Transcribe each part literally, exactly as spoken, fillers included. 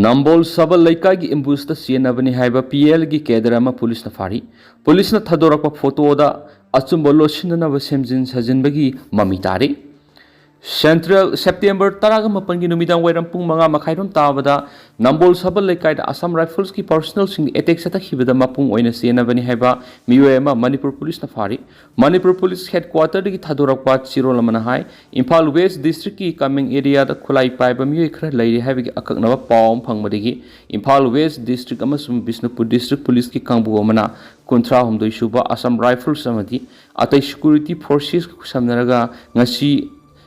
ꯅꯝꯕꯣꯜ ꯁꯕꯜ ꯂꯩꯀꯥꯏꯒꯤ ꯑꯦꯝꯕꯨꯁꯇ ꯆꯦꯟꯅꯕꯅꯤ ꯍꯥꯏꯕ ꯄꯤ ꯑꯦꯜꯒꯤ ꯀꯦꯗꯔ ꯑꯃ ꯄꯨꯂꯤꯁꯅ ꯐꯥꯔꯤ꯫ ꯄꯨꯂꯤꯁꯅ ꯊꯥꯗꯣꯔꯛꯄ ꯐꯣꯇꯣꯗ ꯑꯆꯨꯝꯕ ꯂꯣꯠꯁꯤꯟꯅꯅꯕ ꯁꯦꯝꯖꯤꯟ ꯁꯥꯖꯤꯟꯕꯒꯤ ꯃꯃꯤ ꯇꯥꯔꯤ꯫ ꯁꯦꯟꯇ꯭ꯔꯦꯜ ꯁꯦꯞꯇꯦꯝꯕꯔ ꯇꯔꯥꯒ ꯃꯥꯄꯟꯒꯤ ꯅꯨꯃꯤꯗꯥꯡ ꯋꯥꯏꯔꯝ ꯄꯨꯡ ꯃꯉꯥ ꯃꯈꯥꯏꯔꯣꯝ ꯇꯥꯕꯗ ꯅꯝꯕꯣꯜ ꯁꯕꯜ ꯂꯩꯀꯥꯏꯗ ꯑꯁꯥꯝ ꯔꯥꯏꯐꯜꯁꯀꯤ ꯄꯥꯔꯁꯣꯅꯦꯜꯁꯤꯡꯒꯤ ꯑꯦꯇꯦꯛ ꯆꯠꯊꯈꯤꯕꯗ ꯃꯄꯨꯡ ꯑꯣꯏꯅ ꯆꯦꯟꯅꯕꯅꯤ ꯍꯥꯏꯕ ꯃꯤꯑꯣꯏ ꯑꯃ ꯃꯅꯤꯄꯨꯔ ꯄꯨꯂꯤꯁꯅ ꯐꯥꯔꯤ꯫ ꯃꯅꯤꯄꯨꯔ ꯄꯨꯂꯤꯁ ꯍꯦꯗꯀ꯭ꯋꯥꯇꯔꯗꯒꯤ ꯊꯥꯗꯣꯔꯛꯄ ꯆꯦꯔꯣꯜ ꯑꯃꯅ ꯍꯥꯏ, ꯏꯝꯐꯥꯜ ꯋꯦꯁ ꯗꯤꯁꯇ꯭ꯔꯤꯛꯀꯤ ꯀꯃꯦꯡ ꯑꯦꯔꯤꯌꯥꯗ ꯈꯨꯠꯂꯥꯏ ꯄꯥꯏꯕ ꯃꯤꯑꯣꯏ ꯈꯔ ꯂꯩꯔꯤ ꯍꯥꯏꯕꯒꯤ ꯑꯀꯛꯅꯕ ꯄꯥꯎ ꯑꯃ ꯐꯪꯕꯗꯒꯤ ꯏꯝꯐꯥꯜ ꯋꯦꯁ ꯗꯤꯁꯇ꯭ꯔꯤꯛ ꯑꯃꯁꯨꯡ ꯕꯤꯁꯅꯨꯄꯨꯔ ꯗꯤꯁꯇ꯭ꯔꯤꯛ ꯄꯨꯂꯤꯁꯀꯤ ꯀꯥꯡꯕꯨ ꯑꯃꯅ ꯀꯨꯟꯊ꯭ꯔꯥ ꯍꯨꯝꯗꯣꯏ ꯁꯨꯕ ꯑꯁꯥꯝ ꯔꯥꯏꯐꯜꯁ ꯑꯃꯗꯤ ꯑꯇꯩ ꯁꯦꯀ꯭ꯌꯨꯔꯤꯇꯤ ꯐꯣꯔꯁꯦꯁꯀ ꯈꯨꯠꯁꯝꯅꯔꯒ ꯉꯁꯤ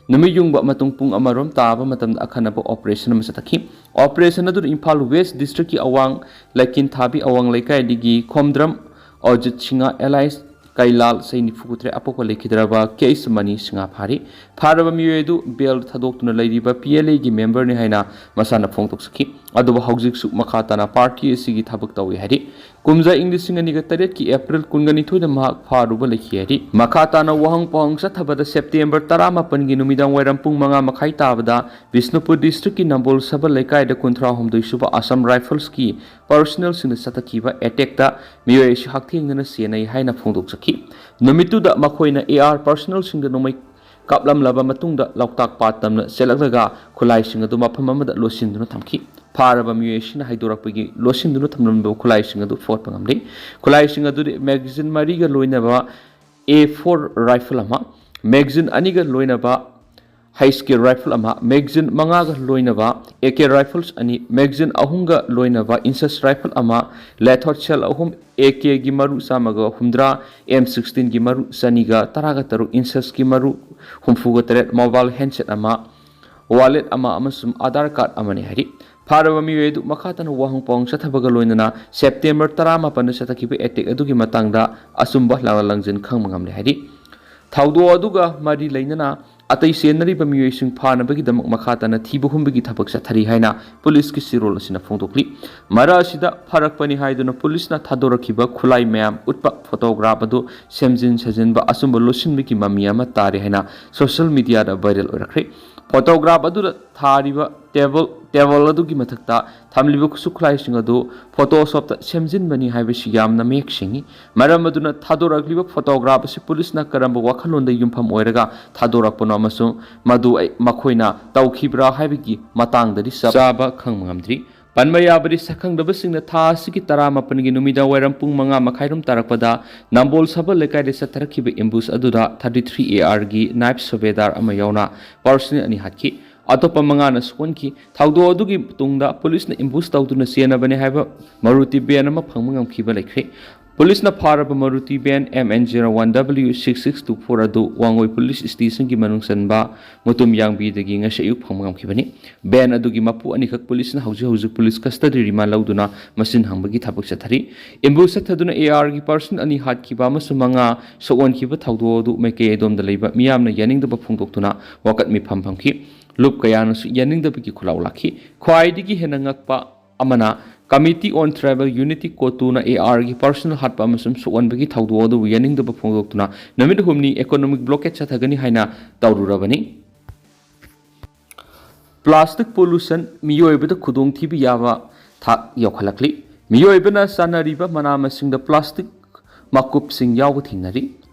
ꯅꯨꯃꯤꯠ ꯌꯨꯡꯕ ꯃꯇꯨꯡ ꯄꯨꯡ ꯑꯃꯔꯣꯝ ꯇꯥꯕ ꯃꯇꯝꯗ ꯑꯈꯟꯅꯕ ꯑꯣꯄꯔꯦꯁꯟ ꯑꯃ ꯆꯠꯊꯈꯤ꯫ ꯑꯣꯄꯔꯦꯁꯟ ꯑꯗꯨꯗ ꯏꯝꯐꯥꯜ ꯋꯦꯁ ꯗꯤꯁꯇ꯭ꯔꯤꯛꯀꯤ ꯑꯋꯥꯡ ꯂꯩꯀꯤꯟꯊꯥꯕꯤ ꯑꯋꯥꯡ ꯂꯩꯀꯥꯏꯗꯒꯤ ꯈꯣꯝꯗ꯭ꯔꯝ ꯑꯣꯖꯤꯠ ꯁꯤꯡꯍ ꯑꯦꯂꯥꯏꯁ ꯀꯩꯂꯥꯜ, ꯆꯍꯤ ꯅꯤꯐꯨ ꯇꯔꯦꯠ, ꯑꯄꯣꯛꯄ ꯂꯩꯈꯤꯗ꯭ꯔꯕ ꯀꯦ ꯑꯩꯁ ꯃꯅꯤ ꯁꯤꯡꯍ ꯐꯥꯔꯤ꯫ ꯐꯥꯔꯕ ꯃꯤꯑꯣꯏ ꯑꯗꯨ ꯕꯦꯜ ꯊꯥꯗꯣꯛꯇꯨꯅ ꯂꯩꯔꯤꯕ ꯄꯤ ꯑꯦꯜ ꯑꯦꯒꯤ ꯃꯦꯝꯕꯔꯅꯤ ꯍꯥꯏꯅ ꯃꯁꯥꯅ ꯐꯣꯡꯗꯣꯛꯆꯈꯤ꯫ ꯑꯗꯨꯕꯨ ꯍꯧꯖꯤꯛꯁꯨ ꯃꯈꯥ ꯇꯥꯅ ꯄꯥꯔꯇꯤ ꯑꯁꯤꯒꯤ ꯊꯕꯛ ꯇꯧꯏ ꯍꯥꯏꯔꯤ꯫ ꯀꯨꯝꯖꯥ ꯏꯪ ꯂꯤꯁꯤꯡ ꯑꯅꯤꯒ ꯇꯔꯦꯠꯀꯤ ꯑꯦꯄ꯭ꯔꯤꯜ ꯀꯨꯟꯒ ꯅꯤꯊꯣꯏꯗ ꯃꯍꯥꯛ ꯐꯥꯔꯨꯕ ꯂꯩꯈꯤ ꯍꯥꯏꯔꯤ꯫ ꯃꯈꯥ ꯇꯥꯅ ꯋꯥꯍꯪ ꯄꯥꯎꯍꯪ ꯆꯠꯊꯕꯗ ꯁꯦꯞꯇꯦꯝꯕꯔ ꯇꯔꯥꯃꯥꯄꯟꯒꯤ ꯅꯨꯃꯤꯗꯥꯡ ꯋꯥꯏꯔꯝ ꯄꯨꯡ ꯃꯉꯥ ꯃꯈꯥꯏ ꯇꯥꯕꯗ ꯕꯤꯁꯅꯨꯄꯨꯔ ꯗꯤꯁꯇ꯭ꯔꯤꯛꯀꯤ ꯅꯝꯕꯣꯜ ꯁꯕꯜ ꯂꯩꯀꯥꯏꯗ ꯀꯨꯟꯊ꯭ꯔꯥ ꯍꯨꯝꯗꯣꯏ ꯁꯨꯕ ꯑꯁꯥꯝ ꯔꯥꯏꯐꯜꯁꯀꯤ ꯄꯥꯔꯁꯣꯅꯦꯜꯁꯤꯡꯅ ꯆꯠꯊꯈꯤꯕ ꯑꯦꯇꯦꯛꯇ ꯃꯤꯑꯣꯏ ꯑꯁꯤ ꯍꯛꯊꯦꯡꯅꯅ ꯆꯦꯟꯅꯩ ꯍꯥꯏꯅ ꯐꯣꯡꯗꯣꯛꯆꯈꯤ꯫ ꯅꯨꯃꯤꯠꯇꯨꯗ ꯃꯈꯣꯏꯅ ꯑꯦ ꯑꯥꯔ ꯄꯥꯔꯁꯣꯅꯦꯜꯁꯤꯡꯗ ꯅꯣꯡꯃꯩ ꯀꯥꯞꯂꯝꯂꯕ ꯃꯇꯨꯡꯗ ꯂꯣꯛꯇꯥꯛ ꯄꯥꯠ ꯇꯝꯅ ꯆꯦꯜꯂꯛꯂꯒ ꯈꯨꯠꯂꯥꯏꯁꯤꯡ ꯑꯗꯨ ꯃꯐꯝ ꯑꯃꯗ ꯂꯣꯠꯁꯤꯟꯗꯨꯅ ꯊꯝꯈꯤ꯫ ꯐꯥꯔꯕ ꯃꯤꯑꯣꯏ ꯑꯁꯤꯅ ꯍꯥꯏꯗꯣꯔꯛꯄꯒꯤ ꯂꯣꯠꯁꯤꯟꯗꯨꯅ ꯊꯝꯂꯝꯕ ꯈꯨꯠꯂꯥꯏꯁꯤꯡ ꯑꯗꯨ ꯐꯣꯠꯄ ꯉꯝꯂꯤ꯫ ꯈꯨꯠꯂꯥꯏꯁꯤꯡ ꯑꯗꯨꯗꯤ ꯃꯦꯒꯥꯖꯤꯟ ꯃꯔꯤꯒ ꯂꯣꯏꯅꯕ ꯑꯦ ꯐꯣꯔ ꯔꯥꯏꯐꯜ ꯑꯃ, ꯃꯦꯒꯥꯖꯤꯟ ꯑꯅꯤꯒ ꯂꯣꯏꯅꯕ ꯍꯩꯁ ꯀꯦ ꯔꯥꯏꯐꯜ ꯑꯃ, ꯃꯦꯒꯥꯖꯤꯟ ꯃꯉꯥꯒ ꯂꯣꯏꯅꯕ ꯑꯦ ꯀꯦ ꯔꯥꯏꯐꯜꯁ ꯑꯅꯤ, ꯃꯦꯒꯥꯖꯤꯟ ꯑꯍꯨꯝꯒ ꯂꯣꯏꯅꯕ ꯏꯟꯁꯁ ꯔꯥꯏꯐꯜ ꯑꯃ, ꯂꯦꯊꯣꯠ ꯁꯦꯜ ꯑꯍꯨꯝ, ꯑꯦ ꯀꯦꯒꯤ ꯃꯔꯨ ꯆꯥꯝꯃꯒ ꯍꯨꯝꯗ꯭ꯔꯥ, ꯑꯦꯝ ꯁꯤꯛꯁꯇꯤꯟꯒꯤ ꯃꯔꯨ ꯆꯅꯤꯒ ꯇꯔꯥꯒ ꯇꯔꯨꯛ, ꯏꯟꯁꯁꯀꯤ ꯃꯔꯨ ꯍꯨꯝꯐꯨꯒ ꯇꯔꯦꯠ, ꯃꯣꯕꯥꯏꯜ ꯍꯦꯟꯁꯦꯠ ꯑꯃ, ꯋꯥꯂꯦꯠ ꯑꯃ ꯑꯃꯁꯨꯡ ꯑꯥꯙꯥꯔ ꯀꯥꯔꯗ ꯑꯃꯅꯤ ꯍꯥꯏꯔꯤ꯫ ꯐꯥꯔꯕ ꯃꯤꯑꯣꯏ ꯑꯗꯨ ꯃꯈꯥ ꯇꯥꯅ ꯋꯥꯍꯪ ꯄꯥꯎꯍꯪ ꯆꯠꯊꯕꯒ ꯂꯣꯏꯅꯅ ꯁꯦꯞꯇꯦꯝꯕꯔ ꯇꯔꯥꯃꯥꯄꯟꯗ ꯆꯠꯊꯈꯤꯕ ꯑꯦꯇꯦꯛ ꯑꯗꯨꯒꯤ ꯃꯇꯥꯡꯗ ꯑꯆꯨꯝꯕ ꯂꯥꯜꯂ ꯂꯪꯖꯤꯟ ꯈꯪꯕ ꯉꯝꯂꯦ ꯍꯥꯏꯔꯤ꯫ ꯊꯧꯗꯣꯛ ꯑꯗꯨꯒ ꯃꯔꯤ ꯂꯩꯅꯅ ꯑꯇꯩ ꯆꯦꯟꯅꯔꯤꯕ ꯃꯤꯑꯣꯏꯁꯤꯡ ꯐꯥꯅꯕꯒꯤꯗꯃꯛ ꯃꯈꯥ ꯇꯥꯅ ꯊꯤꯕ ꯍꯨꯝꯕꯒꯤ ꯊꯕꯛ ꯆꯠꯊꯔꯤ ꯍꯥꯏꯅ ꯄꯨꯂꯤꯁꯀꯤ ꯆꯦꯔꯣꯜ ꯑꯁꯤꯅ ꯐꯣꯡꯗꯣꯛꯂꯤ꯫ ꯃꯔꯛ ꯑꯁꯤꯗ ꯐꯥꯔꯛꯄꯅꯤ ꯍꯥꯏꯗꯨꯅ ꯄꯨꯂꯤꯁꯅ ꯊꯥꯗꯣꯔꯛꯈꯤꯕ ꯈꯨꯠꯂꯥꯏ ꯃꯌꯥꯝ ꯎꯠꯄ ꯐꯣꯇꯣꯒ꯭ꯔꯥꯐ ꯑꯗꯨ ꯁꯦꯝꯖꯤꯟ ꯁꯥꯖꯤꯟꯕ ꯑꯆꯨꯝꯕ ꯂꯣꯠꯁꯤꯟꯕꯒꯤ ꯃꯃꯤ ꯑꯃ ꯇꯥꯔꯦ ꯍꯥꯏꯅ ꯁꯣꯁꯤꯌꯦꯜ ꯃꯤꯗꯤꯌꯥꯗ ꯚꯥꯏꯔꯦꯜ ꯑꯣꯏꯔꯛꯈ꯭ꯔꯦ꯫ ꯐꯣꯇꯣꯒ꯭ꯔꯥꯐ ꯑꯗꯨꯗ ꯊꯥꯔꯤꯕ ꯇꯦꯕꯜ ꯇꯦꯕꯜ ꯑꯗꯨꯒꯤ ꯃꯊꯛꯇ ꯊꯝꯂꯤꯕ ꯈꯨꯠꯁꯨ ꯈꯨꯠꯂꯥꯏꯁꯤꯡ ꯑꯗꯨ ꯐꯣꯇꯣꯁꯣꯞꯇ ꯁꯦꯝꯖꯤꯟꯕꯅꯤ ꯍꯥꯏꯕꯁꯤ ꯌꯥꯝꯅ ꯃꯌꯦꯛ ꯁꯦꯡꯏ꯫ ꯃꯔꯝ ꯑꯗꯨꯅ ꯊꯥꯗꯣꯔꯛꯂꯤꯕ ꯐꯣꯇꯣꯒ꯭ꯔꯥꯐ ꯑꯁꯤ ꯄꯨꯂꯤꯁꯅ ꯀꯔꯝꯕ ꯋꯥꯈꯜꯂꯣꯟꯗ ꯌꯨꯝꯐꯝ ꯑꯣꯏꯔꯒ ꯊꯥꯗꯣꯔꯛꯄꯅꯣ ꯑꯃꯁꯨꯡ ꯃꯗꯨ ꯑꯩ- ꯃꯈꯣꯏꯅ ꯇꯧꯈꯤꯕ꯭ꯔꯥ ꯍꯥꯏꯕꯒꯤ ꯃꯇꯥꯡꯗꯗꯤ ꯆꯞ ꯆꯥꯕ ꯈꯪꯕ ꯉꯝꯗ꯭ꯔꯤ꯫ ꯄꯟꯕ ꯌꯥꯕꯗꯤ, ꯁꯛꯈꯪꯗꯕꯁꯤꯡꯅ ꯊꯥ ꯑꯁꯤꯒꯤ ꯇꯔꯥꯃꯥꯄꯟꯒꯤ ꯅꯨꯃꯤꯗꯥꯡ ꯋꯥꯏꯔꯝ ꯄꯨꯡ ꯃꯉꯥ ꯃꯈꯥꯏꯔꯣꯝ ꯇꯥꯔꯛꯄꯗ ꯅꯝꯕꯣꯜ ꯁꯕꯜ ꯂꯩꯀꯥꯏꯗ ꯆꯠꯊꯔꯛꯈꯤꯕ ꯑꯦꯝꯕꯨꯁ ꯑꯗꯨꯗ thirty three A R ꯒꯤ ꯅꯥꯏꯕ ꯁꯨꯕꯦꯗꯥꯔ ꯑꯃ ꯌꯥꯎꯅ ꯄꯥꯔꯁꯅꯦꯜ ꯑꯅꯤ ꯍꯥꯠꯈꯤ꯫ ꯑꯇꯣꯞꯄ ꯃꯉꯥꯅ ꯁꯣꯛꯍꯟꯈꯤ꯫ ꯊꯧꯗꯣꯛ ꯑꯗꯨꯒꯤ ꯇꯨꯡꯗ ꯄꯨꯂꯤꯁꯅ ꯑꯦꯝꯕꯨꯁ ꯇꯧꯗꯨꯅ ꯆꯦꯟꯅꯕꯅꯤ ꯍꯥꯏꯕ ꯃꯔꯨꯇꯤ ꯚꯦꯟ ꯑꯃ ꯐꯪꯕ ꯉꯝꯈꯤꯕ ꯂꯩꯈ꯭ꯔꯦ꯫ ꯄꯨꯂꯤꯁꯅ ꯐꯥꯔꯕ ꯃꯔꯨꯇꯤ van M N zero one W six six two four ꯑꯗꯨ ꯋꯥꯡꯒꯣꯏ ꯄꯨꯂꯤꯁ ꯁ꯭ꯇꯦꯁꯟꯒꯤ ꯃꯅꯨꯡ ꯆꯟꯕ ꯃꯨꯇꯨꯝ ꯌꯥꯡꯕꯤꯗꯒꯤ ꯉꯁꯤ ꯑꯌꯨꯛ ꯐꯪꯕ ꯉꯝꯈꯤꯕꯅꯤ꯫ ꯚꯦꯟ ꯑꯗꯨꯒꯤ ꯃꯄꯨ ꯑꯅꯤꯈꯛ ꯄꯨꯂꯤꯁꯅ ꯍꯧꯖꯤꯛ ꯍꯧꯖꯤꯛ ꯄꯨꯂꯤꯁ ꯀꯁꯇꯗꯤ ꯔꯤꯃꯥꯟ ꯂꯧꯗꯨꯅ ꯃꯁꯤꯟ ꯍꯪꯕꯒꯤ ꯊꯕꯛ ꯆꯠꯊꯔꯤ꯫ ꯑꯦꯝꯕꯨꯁ ꯆꯠꯊꯗꯨꯅ A R ꯒꯤ ꯄꯥꯔꯁꯟ ꯑꯅꯤ ꯍꯥꯠꯈꯤꯕ ꯑꯃꯁꯨꯡ ꯃꯉꯥ ꯁꯣꯛꯍꯟꯈꯤꯕ ꯊꯧꯗꯣꯛ ꯑꯗꯨ ꯃꯥꯏꯀꯩ ꯑꯗꯣꯝꯗ ꯂꯩꯕ ꯃꯤꯌꯥꯝꯅ ꯌꯥꯅꯤꯡꯗꯕ ꯐꯣꯡꯗꯣꯛꯇꯨꯅ ꯋꯥꯀꯠ ꯃꯤꯐꯝ ꯐꯝꯈꯤ꯫ ꯂꯨꯞ ꯀꯌꯥꯅꯁꯨ ꯌꯥꯅꯤꯡꯗꯕꯒꯤ ꯈꯨꯜꯂꯥꯎ ꯂꯥꯛꯈꯤ꯫ ꯈ꯭ꯋꯥꯏꯗꯒꯤ ꯍꯦꯟꯅ ꯉꯛꯄ ꯑꯃꯅ, Committee on Tribal Unity, ꯀꯣꯇꯨꯅ A R ꯒꯤ ꯄꯥꯔꯁꯅꯦꯜ ꯍꯥꯠꯄ ꯑꯃꯁꯨꯡ ꯁꯣꯛꯍꯟꯕꯒꯤ ꯊꯧꯗꯣꯛ ꯑꯗꯨꯕꯨ ꯌꯥꯅꯤꯡꯗꯕ ꯐꯣꯡꯗꯣꯛꯇꯨꯅ ꯅꯨꯃꯤꯠ ꯍꯨꯝꯅꯤ ꯏꯀꯣꯅꯣꯃꯤꯛ ꯕ꯭ꯂꯣꯀꯦꯠ ꯆꯠꯊꯒꯅꯤ ꯍꯥꯏꯅ ꯇꯧꯔꯨꯔꯕꯅꯤ꯫ ꯄ꯭ꯂꯥꯁꯇꯤꯛ ꯄꯣꯂꯨꯁꯟ ꯃꯤꯑꯣꯏꯕꯗ ꯈꯨꯗꯣꯡꯊꯤꯕ ꯌꯥꯕ ꯊꯥꯛ ꯌꯧꯈꯠꯂꯛꯂꯤ꯫ ꯃꯤꯑꯣꯏꯕꯅ ꯆꯥꯅꯔꯤꯕ ꯃꯅꯥ ꯃꯁꯤꯡꯗ ꯄ꯭ꯂꯥꯁꯇꯤꯛ ꯃꯀꯨꯞꯁꯤꯡ ꯌꯥꯎꯕ ꯊꯦꯡꯅꯔꯤ꯫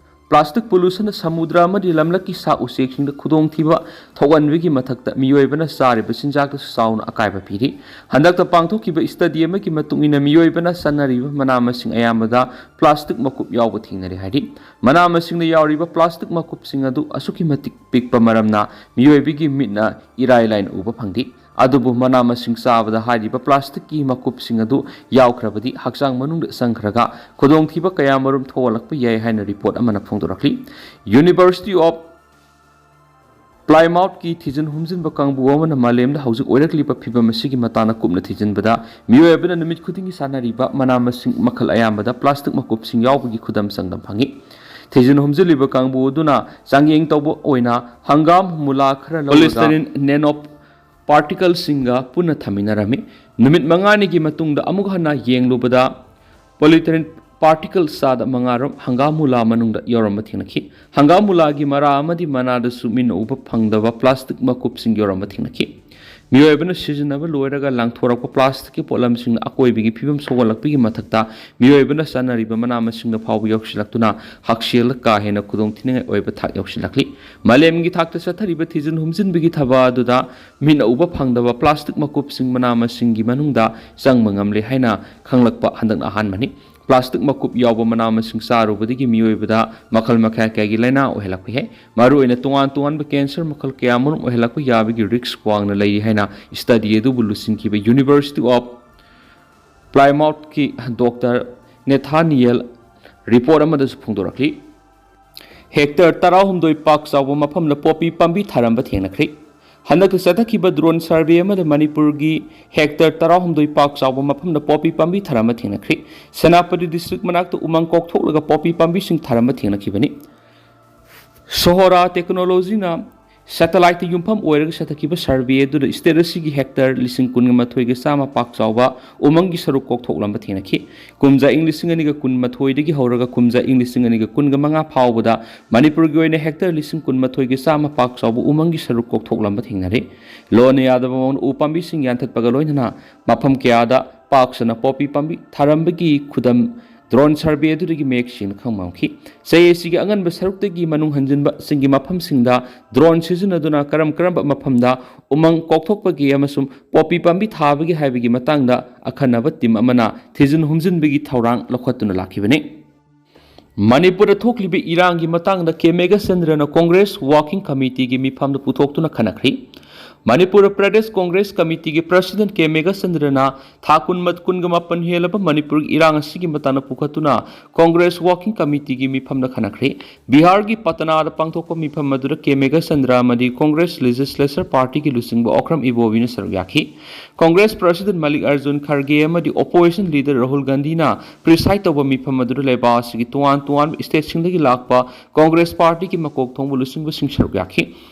ꯄ꯭ꯂꯥꯁꯇꯤꯛ ꯄꯣꯂꯨꯁꯟꯅ ꯁꯃꯨꯗ꯭ꯔ ꯑꯃꯗꯤ ꯂꯝꯂꯛꯀꯤ ꯁꯥ ꯎꯆꯦꯛꯁꯤꯡꯗ ꯈꯨꯗꯣꯡꯊꯤꯕ ꯊꯣꯛꯍꯟꯕꯒꯤ ꯃꯊꯛꯇ ꯃꯤꯑꯣꯏꯕꯅ ꯆꯥꯔꯤꯕ ꯆꯤꯟꯖꯥꯛꯇꯁꯨ ꯆꯥꯎꯅ ꯑꯀꯥꯏꯕ ꯄꯤꯔꯤ꯫ ꯍꯟꯗꯛꯇ ꯄꯥꯡꯊꯣꯛꯈꯤꯕ ꯁ꯭ꯇꯗꯤ ꯑꯃꯒꯤ ꯃꯇꯨꯡ ꯏꯟꯅ ꯃꯤꯑꯣꯏꯕꯅ ꯆꯥꯅꯔꯤꯕ ꯃꯅꯥ ꯃꯁꯤꯡ ꯑꯌꯥꯝꯕꯗ ꯄ꯭ꯂꯥꯁꯇꯤꯛ ꯃꯀꯨꯞ ꯌꯥꯎꯕ ꯊꯦꯡꯅꯔꯦ ꯍꯥꯏꯔꯤ꯫ ꯃꯅꯥ ꯃꯁꯤꯡꯗ ꯌꯥꯎꯔꯤꯕ ꯄ꯭ꯂꯥꯁꯇꯤꯛ ꯃꯀꯨꯞꯁꯤꯡ ꯑꯗꯨ ꯑꯁꯨꯛꯀꯤ ꯃꯇꯤꯛ ꯄꯤꯛꯄ ꯃꯔꯝꯅ ꯃꯤꯑꯣꯏꯕꯒꯤ ꯃꯤꯠꯅ ꯏꯔꯥꯏ ꯂꯥꯏꯅ ꯎꯕ ꯐꯪꯗꯦ꯫ ꯑꯗꯨꯕꯨ ꯃꯅꯥ ꯃꯁꯤꯡ ꯆꯥꯕꯗ ꯍꯥꯏꯔꯤꯕ ꯄ꯭ꯂꯥꯁꯇꯤꯛꯀꯤ ꯃꯀꯨꯞꯁꯤꯡ ꯑꯗꯨ ꯌꯥꯎꯈ꯭ꯔꯕꯗꯤ ꯍꯛꯆꯥꯡ ꯃꯅꯨꯡꯗ ꯆꯪꯈ꯭ꯔꯒ ꯈꯨꯗꯣꯡꯊꯤꯕ ꯀꯌꯥꯃꯔꯨꯝ ꯊꯣꯛꯍꯜꯂꯛꯄ ꯌꯥꯏ ꯍꯥꯏꯅ ꯔꯤꯄꯣꯔꯠ ꯑꯃꯅ ꯐꯣꯡꯗꯣꯔꯛꯂꯤ꯫ University of Plymouthꯀꯤ ꯊꯤꯖꯤꯟ ꯍꯨꯝꯖꯤꯟꯕ ꯀꯥꯡꯕꯨ ꯑꯃꯅ ꯃꯥꯂꯦꯝꯗ ꯍꯧꯖꯤꯛ ꯑꯣꯏꯔꯛꯂꯤꯕ ꯐꯤꯕꯝ ꯑꯁꯤꯒꯤ ꯃꯇꯥꯡꯗ ꯀꯨꯞꯅ ꯊꯤꯖꯤꯟꯕꯗ, ꯃꯤꯑꯣꯏꯕꯅ ꯅꯨꯃꯤꯠ ꯈꯨꯗꯤꯡꯒꯤ ꯆꯥꯅꯔꯤꯕ ꯃꯅꯥ ꯃꯁꯤꯡ ꯃꯈꯜ ꯑꯌꯥꯝꯕꯗ ꯄ꯭ꯂꯥꯁꯇꯤꯛ ꯃꯀꯨꯞꯁꯤꯡ ꯌꯥꯎꯕꯒꯤ ꯈꯨꯗꯝ ꯆꯥꯡꯗꯝ ꯐꯪꯉꯤ꯫ ꯊꯤꯖꯤꯟ ꯍꯨꯝꯖꯤꯜꯂꯤꯕ ꯀꯥꯡꯕꯨ ꯑꯗꯨꯅ ꯆꯥꯡꯌꯦꯡ ꯇꯧꯕ ꯑꯣꯏꯅ ꯍꯪꯒꯥꯝ, ꯃꯨꯂꯥ ꯈꯔ ꯂꯧꯔꯒ ꯄꯣꯂꯤꯁꯇꯔꯤꯟ ꯅꯦꯅꯣ ꯄꯥꯔꯇꯤꯀꯜꯁꯤꯡꯒ ꯄꯨꯟꯅ ꯊꯝꯃꯤꯟꯅꯔꯝꯃꯤ꯫ ꯅꯨꯃꯤꯠ ꯃꯉꯥꯅꯤꯒꯤ ꯃꯇꯨꯡꯗ ꯑꯃꯨꯛ ꯍꯟꯅ ꯌꯦꯡꯂꯨꯕꯗ, ꯄꯣꯂꯤꯊꯤꯔꯤꯟ ꯄꯥꯔꯇꯤꯀꯜ ꯆꯥꯗ ꯃꯉꯥꯔꯣꯝ ꯍꯪꯒꯥꯝ ꯃꯨꯂꯥ ꯃꯅꯨꯡꯗ ꯌꯥꯎꯔꯝꯕ ꯊꯦꯡꯅꯈꯤ꯫ ꯍꯪꯒꯥꯝ ꯃꯨꯂꯥꯒꯤ ꯃꯔꯥ ꯑꯃꯗꯤ ꯃꯅꯥꯗꯁꯨ ꯃꯤꯠꯅ ꯎꯕ ꯐꯪꯗꯕ ꯄ꯭ꯂꯥꯁꯇꯤꯛ ꯃꯀꯨꯞꯁꯤꯡ ꯌꯥꯎꯔꯝꯕ ꯊꯦꯡꯅꯈꯤ꯫ ꯃꯤꯑꯣꯏꯕꯅ ꯁꯤꯖꯤꯟꯅꯕ ꯂꯣꯏꯔꯒ ꯂꯪꯊꯣꯔꯛꯄ ꯄ꯭ꯂꯥꯁꯇꯤꯛꯀꯤ ꯄꯣꯠꯂꯝꯁꯤꯡꯅ ꯑꯀꯣꯏꯕꯒꯤ ꯐꯤꯕꯝ ꯁꯣꯛꯍꯜꯂꯛꯄꯒꯤ ꯃꯊꯛꯇ, ꯃꯤꯑꯣꯏꯕꯅ ꯆꯥꯅꯔꯤꯕ ꯃꯅꯥ ꯃꯁꯤꯡꯗ ꯐꯥꯎꯕ ꯌꯧꯁꯤꯜꯂꯛꯇꯨꯅ ꯍꯛꯁꯦꯜꯗ ꯀꯥ ꯍꯦꯟꯅ ꯈꯨꯗꯣꯡꯊꯤꯅꯤꯡꯉꯥꯏ ꯑꯣꯏꯕ ꯊꯥꯛ ꯌꯧꯁꯤꯜꯂꯛꯂꯤ꯫ ꯃꯥꯂꯦꯝꯒꯤ ꯊꯥꯛꯇ ꯆꯠꯊꯔꯤꯕ ꯊꯤꯖꯤꯟ ꯍꯨꯝꯖꯤꯟꯕꯒꯤ ꯊꯕꯛ ꯑꯗꯨꯗ ꯃꯤꯠꯅ ꯎꯕ ꯐꯪꯗꯕ ꯄ꯭ꯂꯥꯁꯇꯤꯛ ꯃꯀꯨꯞꯁꯤꯡ ꯃꯅꯥ ꯃꯁꯤꯡꯒꯤ ꯃꯅꯨꯡꯗ ꯆꯪꯕ ꯉꯝꯂꯦ ꯍꯥꯏꯅ ꯈꯪꯂꯛꯄ ꯍꯟꯗꯛꯅ ꯑꯍꯥꯟꯕꯅꯤ꯫ ꯄ꯭ꯂꯥꯁꯇꯤꯛ ꯃꯀꯨꯞ ꯌꯥꯎꯕ ꯃꯅꯥ ꯃꯁꯤꯡ ꯆꯥꯔꯨꯕꯗꯒꯤ ꯃꯤꯑꯣꯏꯕꯗ ꯃꯈꯜ ꯃꯈꯥ ꯀꯌꯥꯒꯤ ꯂꯥꯏꯅꯥ ꯑꯣꯏꯍꯜꯂꯛꯄ ꯌꯥꯏ꯫ ꯃꯔꯨꯑꯣꯏꯅ ꯇꯣꯉꯥꯟ ꯇꯣꯉꯥꯟꯕ ꯀꯦꯟꯁꯔ ꯃꯈꯜ ꯀꯌꯥ ꯃꯔꯨꯝ ꯑꯣꯏꯍꯜꯂꯛꯄ ꯌꯥꯕꯒꯤ ꯔꯤꯁ꯭ꯛ ꯋꯥꯡꯅ ꯂꯩꯔꯤ ꯍꯥꯏꯅ ꯁ꯭ꯇꯗꯤ ꯑꯗꯨꯕꯨ ꯂꯨꯆꯤꯡꯈꯤꯕ University of Plymouthꯀꯤ ꯗꯣꯛꯇꯔ ꯅꯦꯊꯥꯅꯤꯌꯦꯜ ꯔꯤꯄꯣꯔꯠ ꯑꯃꯗꯁꯨ ꯐꯣꯡꯗꯣꯔꯛꯂꯤ꯫ ꯍꯦꯛꯇꯔ ꯇꯔꯥꯍꯨꯝꯗꯣꯏ ꯄꯥꯛ ꯆꯥꯎꯕ ꯃꯐꯝꯗ ꯄꯣꯄꯤ ꯄꯥꯝꯕꯤ ꯊꯥꯔꯝꯕ ꯊꯦꯡꯅꯈ꯭ꯔꯦ꯫ ꯍꯟꯗꯛꯇ ꯆꯠꯊꯈꯤꯕ ꯗ꯭ꯔꯣꯟ ꯁꯔꯚꯦ ꯑꯃꯗ ꯃꯅꯤꯄꯨꯔꯒꯤ ꯍꯦꯛꯇꯔ ꯇꯔꯥꯍꯨꯝꯗꯣꯏ ꯄꯥꯛ ꯆꯥꯎꯕ ꯃꯐꯝꯗ ꯄꯣꯄꯤ ꯄꯥꯝꯕꯤ ꯊꯥꯔꯝꯕ ꯊꯦꯡꯅꯈ꯭ꯔꯦ꯫ ꯁꯦꯅꯥꯄꯇꯤ ꯗꯤꯁꯇ꯭ꯔꯤꯛ ꯃꯅꯥꯛꯇ ꯎꯃꯪ ꯀꯣꯛꯊꯣꯛꯂꯒ ꯄꯣꯄꯤ ꯄꯥꯝꯕꯤꯁꯤꯡ ꯊꯥꯔꯝꯕ ꯊꯦꯡꯅꯈꯤꯕꯅꯤ꯫ ꯁꯣꯍꯣꯔꯥ ꯇꯦꯛꯅꯣꯂꯣꯖꯤꯅ ꯁꯦꯇꯦꯂꯥꯏꯠꯇ ꯌꯨꯝꯐꯝ ꯑꯣꯏꯔꯒ ꯆꯠꯊꯈꯤꯕ ꯁꯔꯚꯦ ꯑꯗꯨꯗ ꯁ꯭ꯇꯦꯠ ꯑꯁꯤꯒꯤ ꯍꯦꯛꯇꯔ ꯂꯤꯁꯤꯡ ꯀꯨꯟꯒ ꯃꯥꯊꯣꯏꯒ ꯆꯥꯝꯃ ꯄꯥꯛ ꯆꯥꯎꯕ ꯎꯃꯪꯒꯤ ꯁꯔꯨꯛ ꯀꯣꯛꯊꯣꯛꯂꯝꯕ ꯊꯦꯡꯅꯈꯤ꯫ ꯀꯨꯝꯖꯥ ꯏꯪ ꯂꯤꯁꯤꯡ ꯑꯅꯤꯒ ꯀꯨꯟꯃꯥꯊꯣꯏꯗꯒꯤ ꯍꯧꯔꯒ ꯀꯨꯝꯖꯥ ꯏꯪ ꯂꯤꯁꯤꯡ ꯑꯅꯤꯒ ꯀꯨꯟꯒ ꯃꯉꯥ ꯐꯥꯎꯕꯗ ꯃꯅꯤꯄꯨꯔꯒꯤ ꯑꯣꯏꯅ ꯍꯦꯛꯇꯔ ꯂꯤꯁꯤꯡ ꯀꯨꯟꯃꯥꯊꯣꯏꯒ ꯆꯥꯝꯃ ꯄꯥꯛ ꯆꯥꯎꯕ ꯎꯃꯪꯒꯤ ꯁꯔꯨꯛ ꯀꯣꯛꯊꯣꯛꯂꯝꯕ ꯊꯦꯡꯅꯔꯦ꯫ ꯂꯣꯟꯅ ꯌꯥꯗꯕ ꯃꯑꯣꯡꯗ ꯎ ꯄꯥꯝꯕꯤꯁꯤꯡ ꯌꯥꯟꯊꯠꯄꯒ ꯂꯣꯏꯅꯅ ꯃꯐꯝ ꯀꯌꯥꯗ ꯄꯥꯛ ꯁꯟꯅ ꯄꯣꯄꯤ ꯄꯥꯝꯕꯤ ꯊꯥꯔꯝꯕꯒꯤ ꯈꯨꯗꯝ ꯗ꯭ꯔꯣꯟ ꯁꯔꯚꯦ ꯑꯗꯨꯗꯒꯤ ꯃꯌꯦꯛ ꯁꯦꯡꯅ ꯈꯪꯕ ꯉꯝꯈꯤ꯫ ꯆꯍꯤ ꯑꯁꯤꯒꯤ ꯑꯉꯟꯕ ꯁꯔꯨꯛꯇꯒꯤ ꯃꯅꯨꯡ ꯍꯟꯖꯤꯟꯕꯁꯤꯡꯒꯤ ꯃꯐꯝꯁꯤꯡꯗ ꯗ꯭ꯔꯣꯟ ꯁꯤꯖꯤꯟꯅꯗꯨꯅ ꯀꯔꯝ ꯀꯔꯝꯕ ꯃꯐꯝꯗ ꯎꯃꯪ ꯀꯣꯛꯊꯣꯛꯄꯒꯦ ꯑꯃꯁꯨꯡ ꯄꯣꯄꯤ ꯄꯥꯝꯕꯤ ꯊꯥꯕꯒꯦ ꯍꯥꯏꯕꯒꯤ ꯃꯇꯥꯡꯗ ꯑꯈꯟꯅꯕ ꯇꯤꯝ ꯑꯃꯅ ꯊꯤꯖꯤꯟ ꯍꯨꯝꯖꯤꯟꯕꯒꯤ ꯊꯧꯔꯥꯡ ꯂꯧꯈꯠꯇꯨꯅ ꯂꯥꯛꯈꯤꯕꯅꯤ꯫ ꯃꯅꯤꯄꯨꯔꯗ ꯊꯣꯛꯂꯤꯕ ꯏꯔꯥꯡꯒꯤ ꯃꯇꯥꯡꯗ ꯀꯦ ꯃꯦꯘꯆꯟꯗ꯭ꯔꯅ ꯀꯣꯡꯒ꯭ꯔꯦꯁ ꯋꯥꯔꯀꯤꯡ ꯀꯃꯤꯇꯤꯒꯤ ꯃꯤꯐꯝꯗ ꯄꯨꯊꯣꯛꯇꯨꯅ ꯈꯟꯅꯈ꯭ꯔꯤ꯫ ꯃꯅꯤꯄꯨꯔ ꯄ꯭ꯔꯗꯦꯁ ꯀꯣꯡꯒ꯭ꯔꯦꯁ ꯀꯃꯤꯇꯤꯒꯤ ꯄ꯭ꯔꯁꯤꯗꯦꯟꯠ ꯀꯦ ꯃꯦꯘꯆꯟꯗ꯭ꯔꯅ ꯊꯥ ꯀꯨꯟ, ꯀꯨꯟꯒ ꯃꯥꯄꯟ ꯍꯦꯜꯂꯕ ꯃꯅꯤꯄꯨꯔꯒꯤ ꯏꯔꯥꯡ ꯑꯁꯤꯒꯤ ꯃꯇꯥꯡꯗ ꯄꯨꯈꯠꯇꯨꯅ ꯀꯣꯡꯒ꯭ꯔꯦꯁ ꯋꯥꯔꯀꯤꯡ ꯀꯃꯤꯇꯤꯒꯤ ꯃꯤꯐꯝꯗ ꯈꯟꯅꯈ꯭ꯔꯦ꯫ ꯕꯤꯍꯥꯔꯒꯤ ꯄꯇꯅꯥꯗ ꯄꯥꯡꯊꯣꯛꯄ ꯃꯤꯐꯝ ꯑꯗꯨꯗ ꯀꯦ ꯃꯦꯘꯆꯟꯗ꯭ꯔ ꯑꯃꯗꯤ ꯀꯣꯡꯒ꯭ꯔꯦꯁ ꯂꯦꯖꯤꯁꯂꯦꯆꯔ ꯄꯥꯔꯇꯤꯒꯤ ꯂꯨꯆꯤꯡꯕ ꯑꯣꯀ꯭ꯔꯝ ꯏꯕꯣꯕꯤꯅ ꯁꯔꯨꯛ ꯌꯥꯈꯤ꯫ ꯀꯣꯡꯒ꯭ꯔꯦꯁ ꯄ꯭ꯔꯁꯤꯗꯦꯟꯠ ꯃꯜꯂꯤꯛ ꯑꯔꯖꯨꯟ ꯈꯔꯒꯦ ꯑꯃꯗꯤ ꯑꯣꯄꯣꯖꯤꯁꯟ ꯂꯤꯗꯔ ꯔꯥꯍꯨꯜ ꯒꯥꯟꯙꯤꯅ ꯄ꯭ꯔꯤꯁꯥꯏꯗ ꯇꯧꯕ ꯃꯤꯐꯝ ꯑꯗꯨꯗ ꯂꯩꯕꯥꯛ ꯑꯁꯤꯒꯤ ꯇꯣꯉꯥꯟ ꯇꯣꯉꯥꯟꯕ ꯁ꯭ꯇꯦꯠꯁꯤꯡꯗꯒꯤ ꯂꯥꯛꯄ ꯀꯣꯡꯒ꯭ꯔꯦꯁ ꯄꯥꯔꯇꯤꯒꯤ ꯃꯀꯣꯛ ꯊꯣꯡꯕ ꯂꯨꯆꯤꯡꯕꯁꯤꯡ ꯁꯔꯨꯛ ꯌꯥꯈꯤ꯫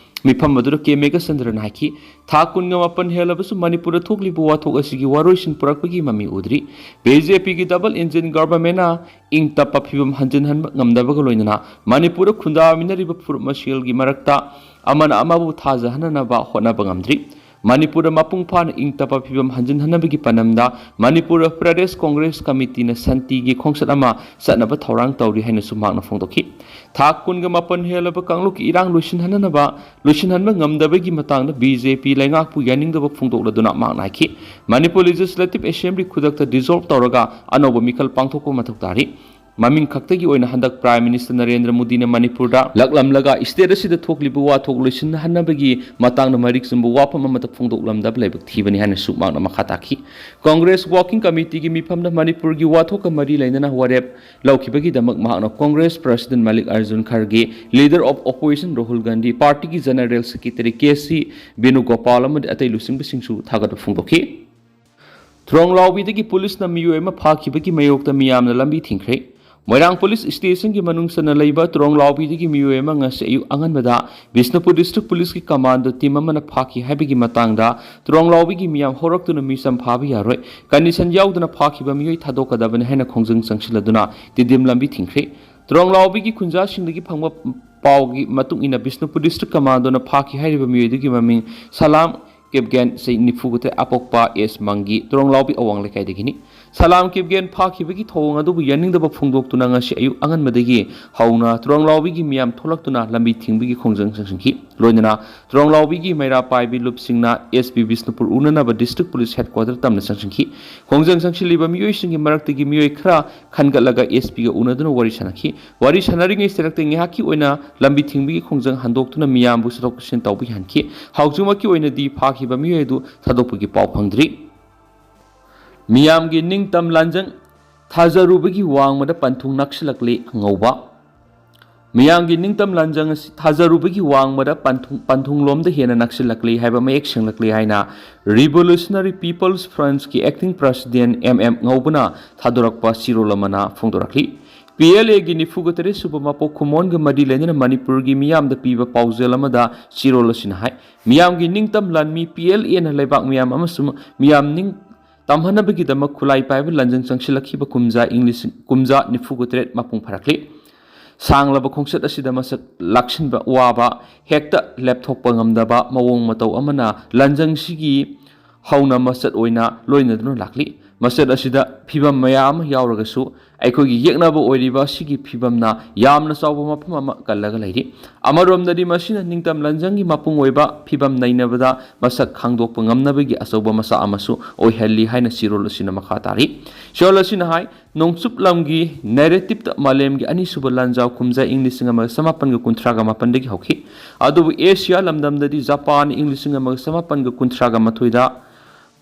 ꯃꯤꯐꯝ ꯑꯗꯨꯗ ꯀꯦ ꯃꯦꯘꯆꯟꯗ꯭ꯔꯅ ꯍꯥꯏꯈꯤ, ꯊꯥ ꯀꯨꯟꯒ ꯃꯥꯄꯟ ꯍꯦꯜꯂꯕꯁꯨ ꯃꯅꯤꯄꯨꯔꯗ ꯊꯣꯛꯂꯤꯕ ꯋꯥꯊꯣꯛ ꯑꯁꯤꯒꯤ ꯋꯥꯔꯣꯏꯁꯤꯟ ꯄꯨꯔꯛꯄꯒꯤ ꯃꯃꯤ ꯎꯗ꯭ꯔꯤ꯫ ꯕꯤ ꯖꯦ ꯄꯤꯒꯤ double engine governmentꯅ ꯏꯪ ꯇꯞꯄ ꯐꯤꯕꯝ ꯍꯟꯖꯤꯟꯍꯟꯕ ꯉꯝꯗꯕꯒ ꯂꯣꯏꯅꯅ ꯃꯅꯤꯄꯨꯔꯗ ꯈꯨꯟꯗꯥꯃꯤꯟꯅꯔꯤꯕ ꯐꯨꯔꯨꯞ ꯃꯁꯦꯜꯒꯤ ꯃꯔꯛꯇ ꯑꯃꯅ ꯑꯃꯕꯨ ꯊꯥꯖꯍꯟꯅꯅꯕ ꯍꯣꯠꯅꯕ ꯉꯝꯗ꯭ꯔꯤ꯫ ꯃꯅꯤꯄꯨꯔꯗ ꯃꯄꯨꯡ ꯐꯥꯅ ꯏꯪ ꯇꯞꯄ ꯐꯤꯕꯝ ꯍꯟꯖꯤꯟꯍꯟꯅꯕꯒꯤ ꯄꯥꯟꯗꯝꯗ ꯃꯅꯤꯄꯨꯔ ꯄ꯭ꯔꯗꯦꯁ ꯀꯣꯡꯒ꯭ꯔꯦꯁ ꯀꯃꯤꯇꯤꯅ ꯁꯥꯟꯇꯤꯒꯤ ꯈꯣꯡꯆꯠ ꯑꯃ ꯆꯠꯅꯕ ꯊꯧꯔꯥꯡ ꯇꯧꯔꯤ ꯍꯥꯏꯅꯁꯨ ꯃꯍꯥꯛꯅ ꯐꯣꯡꯗꯣꯛꯈꯤ꯫ ꯊꯥ ꯀꯨꯟꯒ ꯃꯥꯄꯟ ꯍꯦꯜꯂꯕ ꯀꯥꯡꯂꯨꯞꯀꯤ ꯏꯔꯥꯡ ꯂꯣꯏꯁꯤꯟꯍꯟꯅꯕ, ꯂꯣꯏꯁꯤꯟꯍꯟꯕ ꯉꯝꯗꯕꯒꯤ ꯃꯇꯥꯡꯗ ꯕꯤ ꯖꯦ ꯄꯤ ꯂꯩꯉꯥꯛꯄꯨ ꯌꯥꯅꯤꯡꯗꯕ ꯐꯣꯡꯗꯣꯛꯂꯗꯨꯅ ꯃꯍꯥꯛꯅ ꯍꯥꯏꯈꯤ, ꯃꯅꯤꯄꯨꯔ Legislative Assembly ꯈꯨꯗꯛꯇ dissolve ꯇꯧꯔꯒ ꯑꯅꯧꯕ ꯃꯤꯈꯜ ꯄꯥꯡꯊꯣꯛꯄ ꯃꯊꯧ ꯇꯥꯔꯤ꯫ ꯃꯃꯤꯡ ꯈꯛꯇꯒꯤ ꯑꯣꯏꯅ ꯍꯟꯗꯛ Prime Minister ꯅꯔꯦꯟꯗ꯭ꯔ ꯃꯣꯗꯤꯅ ꯃꯅꯤꯄꯨꯔꯗ ꯂꯥꯛꯂꯝꯂꯒ state ꯑꯁꯤꯗ ꯊꯣꯛꯂꯤꯕ ꯋꯥꯊꯣꯛ ꯂꯣꯏꯁꯤꯟꯍꯟꯅꯕꯒꯤ ꯃꯇꯥꯡꯗ ꯃꯔꯤꯛ ꯆꯨꯝꯕ ꯋꯥꯐꯝ ꯑꯃꯠꯇ ꯐꯣꯡꯗꯣꯛꯂꯝꯗꯕ ꯂꯥꯏꯕꯛ ꯊꯤꯕꯅꯤ ꯍꯥꯏꯅꯁꯨ ꯃꯍꯥꯛꯅ ꯃꯈꯥ ꯇꯥꯈꯤ꯫ ꯀꯣꯡꯒ꯭ꯔꯦꯁ Working Committeeꯒꯤ ꯃꯤꯐꯝꯗ ꯃꯅꯤꯄꯨꯔꯒꯤ ꯋꯥꯊꯣꯛꯀ ꯃꯔꯤ ꯂꯩꯅꯅ ꯋꯥꯔꯦꯞ ꯂꯧꯈꯤꯕꯒꯤ ꯗꯃꯛ ꯃꯍꯥꯛꯅ Congress President ꯃꯜꯂꯤꯛ Arjun ꯈꯔꯒꯦ, Leader of Opposition Rahul Gandhi, partyꯒꯤ General Secretary K C ꯕꯦꯅꯨꯒꯣꯄꯥꯜ ꯑꯃꯗꯤ ꯑꯇꯩ ꯂꯨꯆꯤꯡꯕꯁꯤꯡꯁꯨ ꯊꯥꯒꯠꯄ ꯐꯣꯡꯗꯣꯛꯈꯤ꯫ ꯊꯨꯔꯣꯡꯂꯥꯎꯕꯤꯗꯒꯤ ꯄꯨꯂꯤꯁꯅ ꯃꯤꯑꯣꯏ ꯑꯃ ꯐꯥꯈꯤꯕꯒꯤ ꯃꯥꯌꯣꯛꯇ ꯃꯤꯌꯥꯝꯅ ꯂꯝꯕꯤ ꯊꯤꯡꯈ꯭ꯔꯦ꯫ ꯃꯣꯏꯔꯥꯡ ꯄꯨꯂꯤꯁ ꯁ꯭ꯇꯦꯁꯟꯒꯤ ꯃꯅꯨꯡ ꯆꯟꯅ ꯂꯩꯕ ꯊꯨꯔꯣꯡꯂꯥꯎꯕꯤꯗꯒꯤ ꯃꯤꯑꯣꯏ ꯑꯃ ꯉꯁꯤ ꯑꯌꯨꯛ ꯑꯉꯟꯕꯗ ꯕꯤꯁꯅꯨꯄꯨꯔ District Policeꯀꯤ commando team ꯑꯃꯅ ꯐꯥꯈꯤ ꯍꯥꯏꯕꯒꯤ ꯃꯇꯥꯡꯗ ꯊꯨꯔꯣꯡꯂꯥꯎꯕꯤꯒꯤ ꯃꯤꯌꯥꯝ ꯍꯧꯔꯛꯇꯨꯅ ꯃꯤꯆꯝ ꯐꯥꯕ ꯌꯥꯔꯣꯏ, condition ꯌꯥꯎꯗꯅ ꯐꯥꯈꯤꯕ ꯃꯤꯑꯣꯏ ꯊꯥꯗꯣꯛꯀꯗꯕꯅꯤ ꯍꯥꯏꯅ ꯈꯣꯡꯖꯪ ꯆꯪꯁꯤꯜꯂꯗꯨꯅ ꯇꯤꯗꯤꯝ ꯂꯝꯕꯤ ꯊꯤꯡꯈ꯭ꯔꯦ꯫ ꯊꯨꯔꯣꯡꯂꯥꯎꯕꯤꯒꯤ ꯈꯨꯟꯖꯥꯁꯤꯡꯗꯒꯤ ꯐꯪꯕ ꯄꯥꯎꯒꯤ ꯃꯇꯨꯡ ꯏꯟꯅ ꯕꯤꯁꯅꯨꯄꯨꯔ District Commandoꯅ ꯐꯥꯈꯤ ꯍꯥꯏꯔꯤꯕ ꯃꯤꯑꯣꯏ ꯑꯗꯨꯒꯤ ꯃꯃꯤꯡ ꯁꯂꯥꯝ ꯀꯤꯞꯒꯦꯟ, ꯆꯍꯤ ꯅꯤꯐꯨ ꯇꯔꯦꯠ, ꯑꯄꯣꯛꯄ ꯑꯦꯁ ꯃꯪꯒꯤ, ꯇꯨꯔꯣꯡꯂꯥꯎꯕꯤ ꯑꯋꯥꯡ ꯂꯩꯀꯥꯏꯗꯒꯤꯅꯤ꯫ ꯁꯂꯥꯝ ꯀꯤꯞꯒꯦꯟ ꯐꯥꯈꯤꯕꯒꯤ ꯊꯧꯑꯣꯡ ꯑꯗꯨꯕꯨ ꯌꯥꯅꯤꯡꯗꯕ ꯐꯣꯡꯗꯣꯛꯇꯨꯅ ꯉꯁꯤ ꯑꯌꯨꯛ ꯑꯉꯟꯕꯗꯒꯤ ꯍꯧꯅ ꯇꯨꯔꯣꯡꯂꯥꯎꯕꯤꯒꯤ ꯃꯤꯌꯥꯝ ꯊꯣꯛꯂꯛꯇꯨꯅ ꯂꯝꯕꯤ ꯊꯤꯡꯕꯒꯤ ꯈꯣꯡꯖꯪ ꯆꯪꯁꯤꯟꯈꯤ꯫ ꯂꯣꯏꯅꯅ ꯇꯨꯔꯣꯡꯂꯥꯎꯕꯤꯒꯤ ꯃꯩꯔꯥ ꯄꯥꯏꯕꯤ ꯂꯨꯞꯁꯤꯡꯅ S P Bishnupur ꯎꯅꯅꯕ District Police Headquarter ꯇꯝꯅ ꯆꯪꯁꯤꯟꯈꯤ꯫ ꯈꯣꯡꯖꯪ ꯆꯪꯁꯤꯜꯂꯤꯕ ꯃꯤꯑꯣꯏꯁꯤꯡꯒꯤ ꯃꯔꯛꯇꯒꯤ ꯃꯤꯑꯣꯏ ꯈꯔ ꯈꯟꯒꯠꯂꯒ ꯑꯦꯁ ꯄꯤꯒ ꯎꯅꯗꯨꯅ ꯋꯥꯔꯤ ꯁꯥꯟꯅꯈꯤ꯫ ꯋꯥꯔꯤ ꯁꯥꯟꯅꯔꯤꯉꯩ ꯆꯔꯛꯇ ꯉꯥꯏꯍꯥꯛꯀꯤ ꯑꯣꯏꯅ ꯂꯝꯕꯤ ꯊꯤꯡꯕꯒꯤ ꯈꯣꯡꯖꯪ ꯍꯟꯗꯣꯛꯇꯨꯅ ꯃꯤꯌꯥꯝꯕꯨ ꯆꯠꯊꯣꯛ ꯆꯠꯁꯤꯟ ꯇꯧꯕ ꯌꯥꯍꯟꯈꯤ꯫ ꯍꯧꯖꯤꯛꯃꯛꯀꯤ ꯑꯣꯏꯅꯗꯤ ꯐꯥꯈꯤꯕ ꯃꯤꯑꯣꯏ ꯑꯗꯨ ꯊꯥꯗꯣꯛꯄꯒꯤ ꯄꯥꯎ ꯐꯪꯗ꯭ꯔꯤ꯫ ꯃꯤꯌꯥꯝꯒꯤ ꯅꯤꯡꯇꯝ ꯂꯥꯟꯖꯪ ꯊꯥꯖꯔꯨꯕꯒꯤ ꯋꯥꯡꯃꯗ ꯄꯟꯊꯨꯡ ꯅꯛꯁꯤꯜꯂꯛꯂꯦ ꯉꯧꯕ꯫ ꯃꯤꯌꯥꯝꯒꯤ ꯅꯤꯡꯇꯝ ꯂꯥꯟꯖꯪ ꯑꯁꯤ ꯊꯥꯖꯔꯨꯕꯒꯤ ꯋꯥꯡꯃꯗ ꯄꯟꯊꯨꯡ, ꯄꯟꯊꯨꯡꯂꯣꯝꯗ ꯍꯦꯟꯅ ꯅꯛꯁꯤꯜꯂꯛꯂꯦ ꯍꯥꯏꯕ ꯃꯌꯦꯛ ꯁꯦꯡꯂꯛꯂꯦ ꯍꯥꯏꯅ Revolutionary People's Frontꯀꯤ Acting President ꯑꯦꯝ ꯑꯦꯝ ꯉꯧꯕꯅ ꯊꯥꯗꯣꯔꯛꯄ ꯆꯦꯔꯣꯜ ꯑꯃꯅ ꯐꯣꯡꯗꯣꯔꯛꯂꯤ꯫ ꯄꯤ ꯑꯦꯜ ꯑꯦꯒꯤ ꯅꯤꯐꯨꯒ ꯇꯔꯦꯠ ꯁꯨꯕ ꯃꯄꯣꯛ ꯀꯨꯝꯑꯣꯟꯒ ꯃꯔꯤ ꯂꯩꯅꯅ ꯃꯅꯤꯄꯨꯔꯒꯤ ꯃꯤꯌꯥꯝꯗ ꯄꯤꯕ ꯄꯥꯎꯖꯦꯜ ꯑꯃꯗ ꯆꯤꯔꯣꯜ ꯑꯁꯤꯅ ꯍꯥꯏ, ꯃꯤꯌꯥꯝꯒꯤ ꯅꯤꯡꯇꯝ ꯂꯥꯟꯃꯤ ꯄꯤ ꯑꯦꯜ ꯑꯦꯅ ꯂꯩꯕꯥꯛ ꯃꯤꯌꯥꯝ ꯑꯃꯁꯨꯡ ꯃꯤꯌꯥꯝ ꯅꯤꯡ ꯇꯝꯍꯟꯅꯕꯒꯤꯗꯃꯛ ꯈꯨꯠꯂꯥꯏ ꯄꯥꯏꯕ ꯂꯥꯟꯖꯪ ꯆꯪꯁꯤꯜꯂꯛꯈꯤꯕ ꯀꯨꯝꯖꯥ ꯏꯪ ꯂꯤꯁꯤꯡ, ꯀꯨꯝꯖꯥ ꯅꯤꯐꯨꯒ ꯇꯔꯦꯠ ꯃꯄꯨꯡ ꯐꯥꯔꯛꯂꯤ꯫ ꯁꯥꯡꯂꯕ ꯈꯣꯡꯆꯠ ꯑꯁꯤꯗ ꯃꯁꯛ ꯂꯥꯛꯁꯤꯟꯕ ꯋꯥꯕ, ꯍꯦꯛꯇ ꯂꯦꯞꯊꯣꯛꯄ ꯉꯝꯗꯕ ꯃꯑꯣꯡ ꯃꯇꯧ ꯑꯃꯅ ꯂꯥꯟꯖꯪꯁꯤꯒꯤ ꯍꯧꯅ ꯃꯆꯠ ꯑꯣꯏꯅ ꯂꯣꯏꯅꯗꯨꯅ ꯂꯥꯛꯂꯤ꯫ ꯃꯆꯠ ꯑꯁꯤꯗ ꯐꯤꯚꯝ ꯃꯌꯥꯝ ꯑꯃ ꯌꯥꯎꯔꯒꯁꯨ ꯑꯩꯈꯣꯏꯒꯤ ꯌꯦꯛꯅꯕ ꯑꯣꯏꯔꯤꯕ ꯑꯁꯤꯒꯤ ꯐꯤꯚꯝꯅ ꯌꯥꯝꯅ ꯆꯥꯎꯕ ꯃꯐꯝ ꯑꯃ ꯀꯜꯂꯒ ꯂꯩꯔꯤ꯫ ꯑꯃꯔꯣꯝꯗꯗꯤ ꯃꯁꯤꯅ ꯅꯤꯡꯇꯝ ꯂꯥꯟꯖꯪꯒꯤ ꯃꯄꯨꯡ ꯑꯣꯏꯕ ꯐꯤꯚꯝ ꯅꯩꯅꯕꯗ ꯃꯁꯛ ꯈꯪꯗꯣꯛꯄ ꯉꯝꯅꯕꯒꯤ ꯑꯆꯧꯕ ꯃꯆꯥꯛ ꯑꯃꯁꯨ ꯑꯣꯏꯍꯜꯂꯤ ꯍꯥꯏꯅ ꯆꯤꯔꯣꯜ ꯑꯁꯤꯅ ꯃꯈꯥ ꯇꯥꯔꯤ꯫ ꯆꯤꯔꯣꯜ ꯑꯁꯤꯅ ꯍꯥꯏ, ꯅꯣꯡꯆꯨꯞ ꯂꯝꯒꯤ ꯅꯦꯔꯦꯇꯤꯞꯇ ꯃꯥꯂꯦꯝꯒꯤ ꯑꯅꯤꯁꯨꯕ ꯂꯥꯟꯖꯥꯎ ꯀꯨꯝꯖꯥ ꯏꯪ ꯂꯤꯁꯤꯡ ꯑꯃꯒ ꯆꯃꯥꯄꯟꯒ ꯀꯨꯟꯊ꯭ꯔꯥꯒ ꯃꯥꯄꯟꯗꯒꯤ ꯍꯧꯈꯤ꯫ ꯑꯗꯨꯕꯨ ꯑꯦꯁꯤꯌꯥ ꯂꯝꯗꯝꯗꯗꯤ ꯖꯄꯥꯟ ꯏꯪ ꯂꯤꯁꯤꯡ ꯑꯃꯒ ꯆꯃꯥꯄꯟꯒ ꯀꯨꯟꯊ꯭ꯔꯥꯒ ꯃꯥꯊꯣꯏꯗ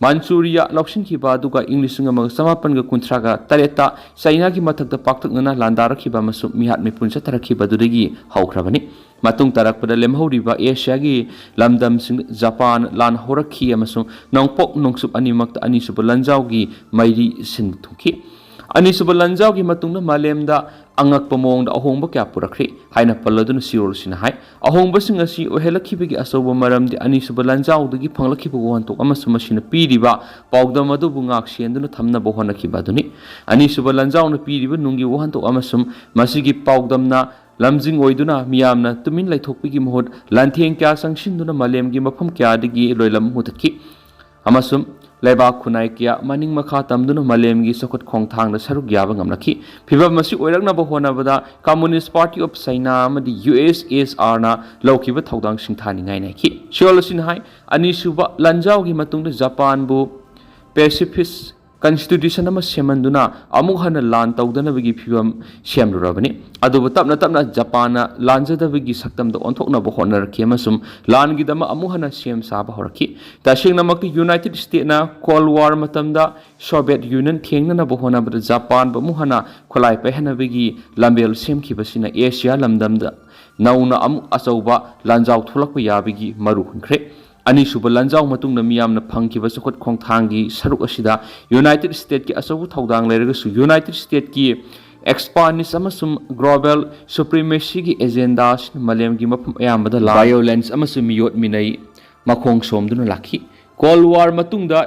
ꯃꯥꯟꯆꯨꯔꯤꯌꯥ ꯂꯧꯁꯤꯟꯈꯤꯕ, ꯑꯗꯨꯒ ꯏꯪ ꯂꯤꯁꯤꯡ ꯑꯃꯒ ꯆꯃꯥꯄꯟꯒ ꯀꯨꯟꯊ꯭ꯔꯥꯒ ꯇꯔꯦꯠꯇ ꯆꯥꯏꯅꯥꯒꯤ ꯃꯊꯛꯇ ꯄꯥꯛꯇꯛꯅꯅ ꯂꯥꯟꯗꯥꯔꯛꯈꯤꯕ ꯑꯃꯁꯨꯡ ꯃꯤꯍꯥꯠ ꯃꯤꯄꯨꯟ ꯆꯠꯊꯔꯛꯈꯤꯕꯗꯨꯗꯒꯤ ꯍꯧꯈ꯭ꯔꯕꯅꯤ꯫ ꯃꯇꯨꯡ ꯇꯥꯔꯛꯄꯗ ꯂꯦꯝꯍꯧꯔꯤꯕ ꯑꯦꯁꯤꯌꯥꯒꯤ ꯂꯝꯗꯝꯁꯤꯡ ꯖꯄꯥꯟ ꯂꯥꯟ ꯍꯧꯔꯛꯈꯤ ꯑꯃꯁꯨꯡ ꯅꯣꯡꯄꯣꯛ ꯅꯣꯡꯆꯨꯞ ꯑꯅꯤꯃꯛꯇ ꯑꯅꯤꯁꯨꯕ ꯂꯥꯟꯖꯥꯎꯒꯤ ꯃꯩꯔꯤ ꯁꯤꯟꯕ ꯊꯨꯡꯈꯤ꯫ ꯑꯅꯤꯁꯨꯕ ꯂꯥꯟꯖꯥꯎꯒꯤ ꯃꯇꯨꯡꯗ ꯃꯥꯂꯦꯝꯗ ꯑꯉꯛꯄ ꯃꯑꯣꯡꯗ ꯑꯍꯣꯡꯕ ꯀꯌꯥ ꯄꯨꯔꯛꯈ꯭ꯔꯤ ꯍꯥꯏꯅ ꯄꯜꯂꯗꯨꯅ ꯆꯤꯔꯣꯜꯁꯤꯅ ꯍꯥꯏ, ꯑꯍꯣꯡꯕꯁꯤꯡ ꯑꯁꯤ ꯑꯣꯏꯍꯜꯂꯛꯈꯤꯕꯒꯤ ꯑꯆꯧꯕ ꯃꯔꯝꯗꯤ ꯑꯅꯤꯁꯨꯕ ꯂꯥꯟꯖꯥꯎꯗꯒꯤ ꯐꯪꯂꯛꯈꯤꯕ ꯋꯥꯍꯟꯊꯣꯛ ꯑꯃꯁꯨꯡ ꯃꯁꯤꯅ ꯄꯤꯔꯤꯕ ꯄꯥꯎꯗꯝ ꯑꯗꯨꯕꯨ ꯉꯥꯛ ꯁꯦꯟꯗꯨꯅ ꯊꯝꯅꯕ ꯍꯣꯠꯅꯈꯤꯕ ꯑꯗꯨꯅꯤ꯫ ꯑꯅꯤꯁꯨꯕ ꯂꯥꯟꯖꯥꯎꯅ ꯄꯤꯔꯤꯕ ꯅꯨꯡꯒꯤ ꯋꯥꯍꯟꯊꯣꯛ ꯑꯃꯁꯨꯡ ꯃꯁꯤꯒꯤ ꯄꯥꯎꯗꯝꯅ ꯂꯝꯖꯤꯡ ꯑꯣꯏꯗꯨꯅ ꯃꯤꯌꯥꯝꯅ ꯇꯨꯃꯤꯟ ꯂꯩꯊꯣꯛꯄꯒꯤ ꯃꯍꯨꯠ ꯂꯥꯟꯊꯦꯡ ꯀꯌꯥ ꯆꯪꯁꯤꯟꯗꯨꯅ ꯃꯥꯂꯦꯝꯒꯤ ꯃꯐꯝ ꯀꯌꯥꯗꯒꯤ ꯂꯣꯏꯂꯝ ꯃꯨꯊꯠꯈꯤ ꯑꯃꯁꯨꯡ ꯂꯩꯕꯥꯛ ꯈꯨꯟꯅꯥꯏ ꯀꯌꯥ ꯃꯅꯤꯡ ꯃꯈꯥ ꯇꯝꯗꯨꯅ ꯃꯥꯂꯦꯝꯒꯤ ꯆꯥꯎꯈꯠ ꯈꯣꯡꯊꯥꯡꯗ ꯁꯔꯨꯛ ꯌꯥꯕ ꯉꯝꯂꯛꯈꯤ꯫ ꯐꯤꯚꯝ ꯑꯁꯤ ꯑꯣꯏꯔꯛꯅꯕ ꯍꯣꯠꯅꯕꯗ Communist Party of China ꯑꯃꯗꯤ ꯌꯨ ꯑꯦꯁ ꯑꯦꯁ ꯑꯥꯔꯅ ꯂꯧꯈꯤꯕ ꯊꯧꯗꯥꯡ ꯁꯤꯡꯊꯥꯅꯤꯡꯉꯥꯏ ꯅꯥꯏꯈꯤ꯫ ꯁꯤꯑꯣꯜ ꯑꯁꯤꯅ ꯍꯥꯏ, ꯑꯅꯤꯁꯨꯕ ꯂꯥꯟꯖꯥꯎꯒꯤ ꯃꯇꯨꯡꯗ ꯖꯄꯥꯟꯕꯨ pacifist constitution ꯑꯃ ꯁꯦꯝꯍꯟꯗꯨꯅ ꯑꯃꯨꯛ ꯍꯟꯅ ꯂꯥꯟ ꯇꯧꯗꯅꯕꯒꯤ ꯐꯤꯚꯝ ꯁꯦꯝꯂꯨꯔꯕꯅꯤ꯫ ꯑꯗꯨꯕꯨ ꯇꯞꯅ ꯇꯞꯅ ꯖꯄꯥꯟꯅ ꯂꯥꯟꯖꯗꯕꯒꯤ ꯁꯛꯇꯝꯗ ꯑꯣꯟꯊꯣꯛꯅꯕ ꯍꯣꯠꯅꯔꯛꯈꯤ ꯑꯃꯁꯨꯡ ꯂꯥꯟꯒꯤꯗꯃꯛ ꯑꯃꯨꯛ ꯍꯟꯅ ꯁꯦꯝ ꯁꯥꯕ ꯍꯧꯔꯛꯈꯤ꯫ ꯇꯁꯦꯡꯅꯃꯛꯇꯤ ꯌꯨꯅꯥꯏꯇꯦꯗ ꯁ꯭ꯇꯦꯠꯅ Cold War ꯃꯇꯝꯗ ꯁꯣꯚꯤꯌꯦꯠ ꯌꯨꯅꯤꯌꯟ ꯊꯦꯡꯅꯅꯕ ꯍꯣꯠꯅꯕꯗ ꯖꯄꯥꯟꯕꯨ ꯑꯃꯨꯛ ꯍꯟꯅ ꯈꯨꯠꯂꯥꯏ ꯄꯥꯏꯍꯟꯅꯕꯒꯤ ꯂꯝꯕꯦꯜ ꯁꯦꯝꯈꯤꯕꯁꯤꯅ ꯑꯦꯁꯤꯌꯥ ꯂꯝꯗꯝꯗ ꯅꯧꯅ ꯑꯃꯨꯛ ꯑꯆꯧꯕ ꯂꯥꯟꯖꯥꯎ ꯊꯣꯛꯂꯛꯄ ꯌꯥꯕꯒꯤ ꯃꯔꯨ ꯍꯨꯟꯈ꯭ꯔꯦ꯫ ꯑꯅꯤꯁꯨꯕ ꯂꯥꯟꯖꯥꯎ ꯃꯇꯨꯡꯗ ꯃꯤꯌꯥꯝꯅ ꯐꯪꯈꯤꯕ ꯆꯥꯎꯈꯠ ꯈꯣꯡꯊꯥꯡꯒꯤ ꯁꯔꯨꯛ ꯑꯁꯤꯗ ꯌꯨꯅꯥꯏꯇꯦꯗ ꯁ꯭ꯇꯦꯠꯀꯤ ꯑꯆꯧꯕ ꯊꯧꯗꯥꯡ ꯂꯩꯔꯒꯁꯨ, ꯌꯨꯅꯥꯏꯇꯦꯗ ꯁ꯭ꯇꯦꯠꯀꯤ ꯑꯦꯛꯁꯄꯥꯟꯁ ꯑꯃꯁꯨꯡ ꯒ꯭ꯂꯣꯕꯦꯜ ꯁꯨꯄ꯭ꯔꯤꯃꯦꯁꯤꯒꯤ ꯑꯦꯖꯦꯟꯗꯥ ꯑꯁꯤꯅ ꯃꯥꯂꯦꯝꯒꯤ ꯃꯐꯝ ꯑꯌꯥꯝꯕꯗ ꯂꯥꯟ, ꯚꯥꯏꯑꯣꯂꯦꯟꯁ ꯑꯃꯁꯨꯡ ꯃꯤꯑꯣꯠ ꯃꯤꯅꯩ ꯃꯈꯣꯡ ꯁꯣꯝꯗꯨꯅ ꯂꯥꯛꯈꯤ꯫ ꯀꯣꯜ ꯋꯥꯔ ꯃꯇꯨꯡꯗ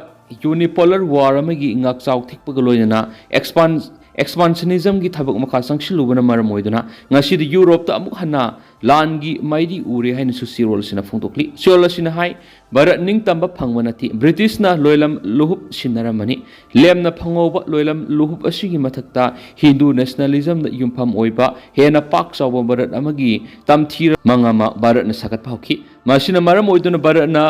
ꯌꯨꯅꯤꯄꯣꯂꯔ ꯋꯥꯔ ꯑꯃꯒꯤ ꯉꯥꯛꯆꯥꯎ ꯊꯦꯛꯄꯒ ꯂꯣꯏꯅꯅ ꯑꯦꯛꯁꯄꯥꯟ ꯑꯦꯛꯁꯄꯥꯟꯁꯅꯤꯖꯝꯒꯤ ꯊꯕꯛ ꯃꯈꯥ ꯆꯪꯁꯤꯜꯂꯨꯕꯅ ꯃꯔꯝ ꯑꯣꯏꯗꯨꯅ ꯉꯁꯤꯗꯤ ꯌꯨꯔꯣꯞꯇ ꯑꯃꯨꯛ ꯍꯟꯅ ꯂꯥꯟꯒꯤ ꯃꯥꯏꯔꯤ ꯎꯔꯦ ꯍꯥꯏꯅꯁꯨ ꯆꯦꯔꯣꯜ ꯑꯁꯤꯅ ꯐꯣꯡꯗꯣꯛꯂꯤ꯫ ꯆꯦꯔꯣꯜ ꯑꯁꯤꯅ ꯍꯥꯏ, ꯚꯥꯔꯠ ꯅꯤꯡꯇꯝꯕ ꯐꯪꯕ ꯅꯠꯇꯦ꯫ ꯕ꯭ꯔꯤꯇꯤꯁꯅ ꯂꯣꯏꯂꯝ ꯂꯨꯍꯨꯞ ꯁꯤꯟꯅꯔꯝꯕꯅꯤ꯫ ꯂꯦꯝꯅ ꯐꯪꯍꯧꯕ ꯂꯣꯏꯂꯝ ꯂꯨꯍꯨꯞ ꯑꯁꯤꯒꯤ ꯃꯊꯛꯇ ꯍꯤꯟꯗꯨ ꯅꯦꯁꯅꯦꯂꯤꯖꯝꯗ ꯌꯨꯝꯐꯝ ꯑꯣꯏꯕ ꯍꯦꯟꯅ ꯄꯥꯛ ꯆꯥꯎꯕ ꯚꯥꯔꯠ ꯑꯃꯒꯤ ꯇꯝꯊꯤꯔ ꯃꯪ ꯑꯃ ꯚꯥꯔꯠꯅ ꯁꯥꯒꯠꯄ ꯍꯧꯈꯤ꯫ ꯃꯁꯤꯅ ꯃꯔꯝ ꯑꯣꯏꯗꯨꯅ ꯚꯥꯔꯠꯅ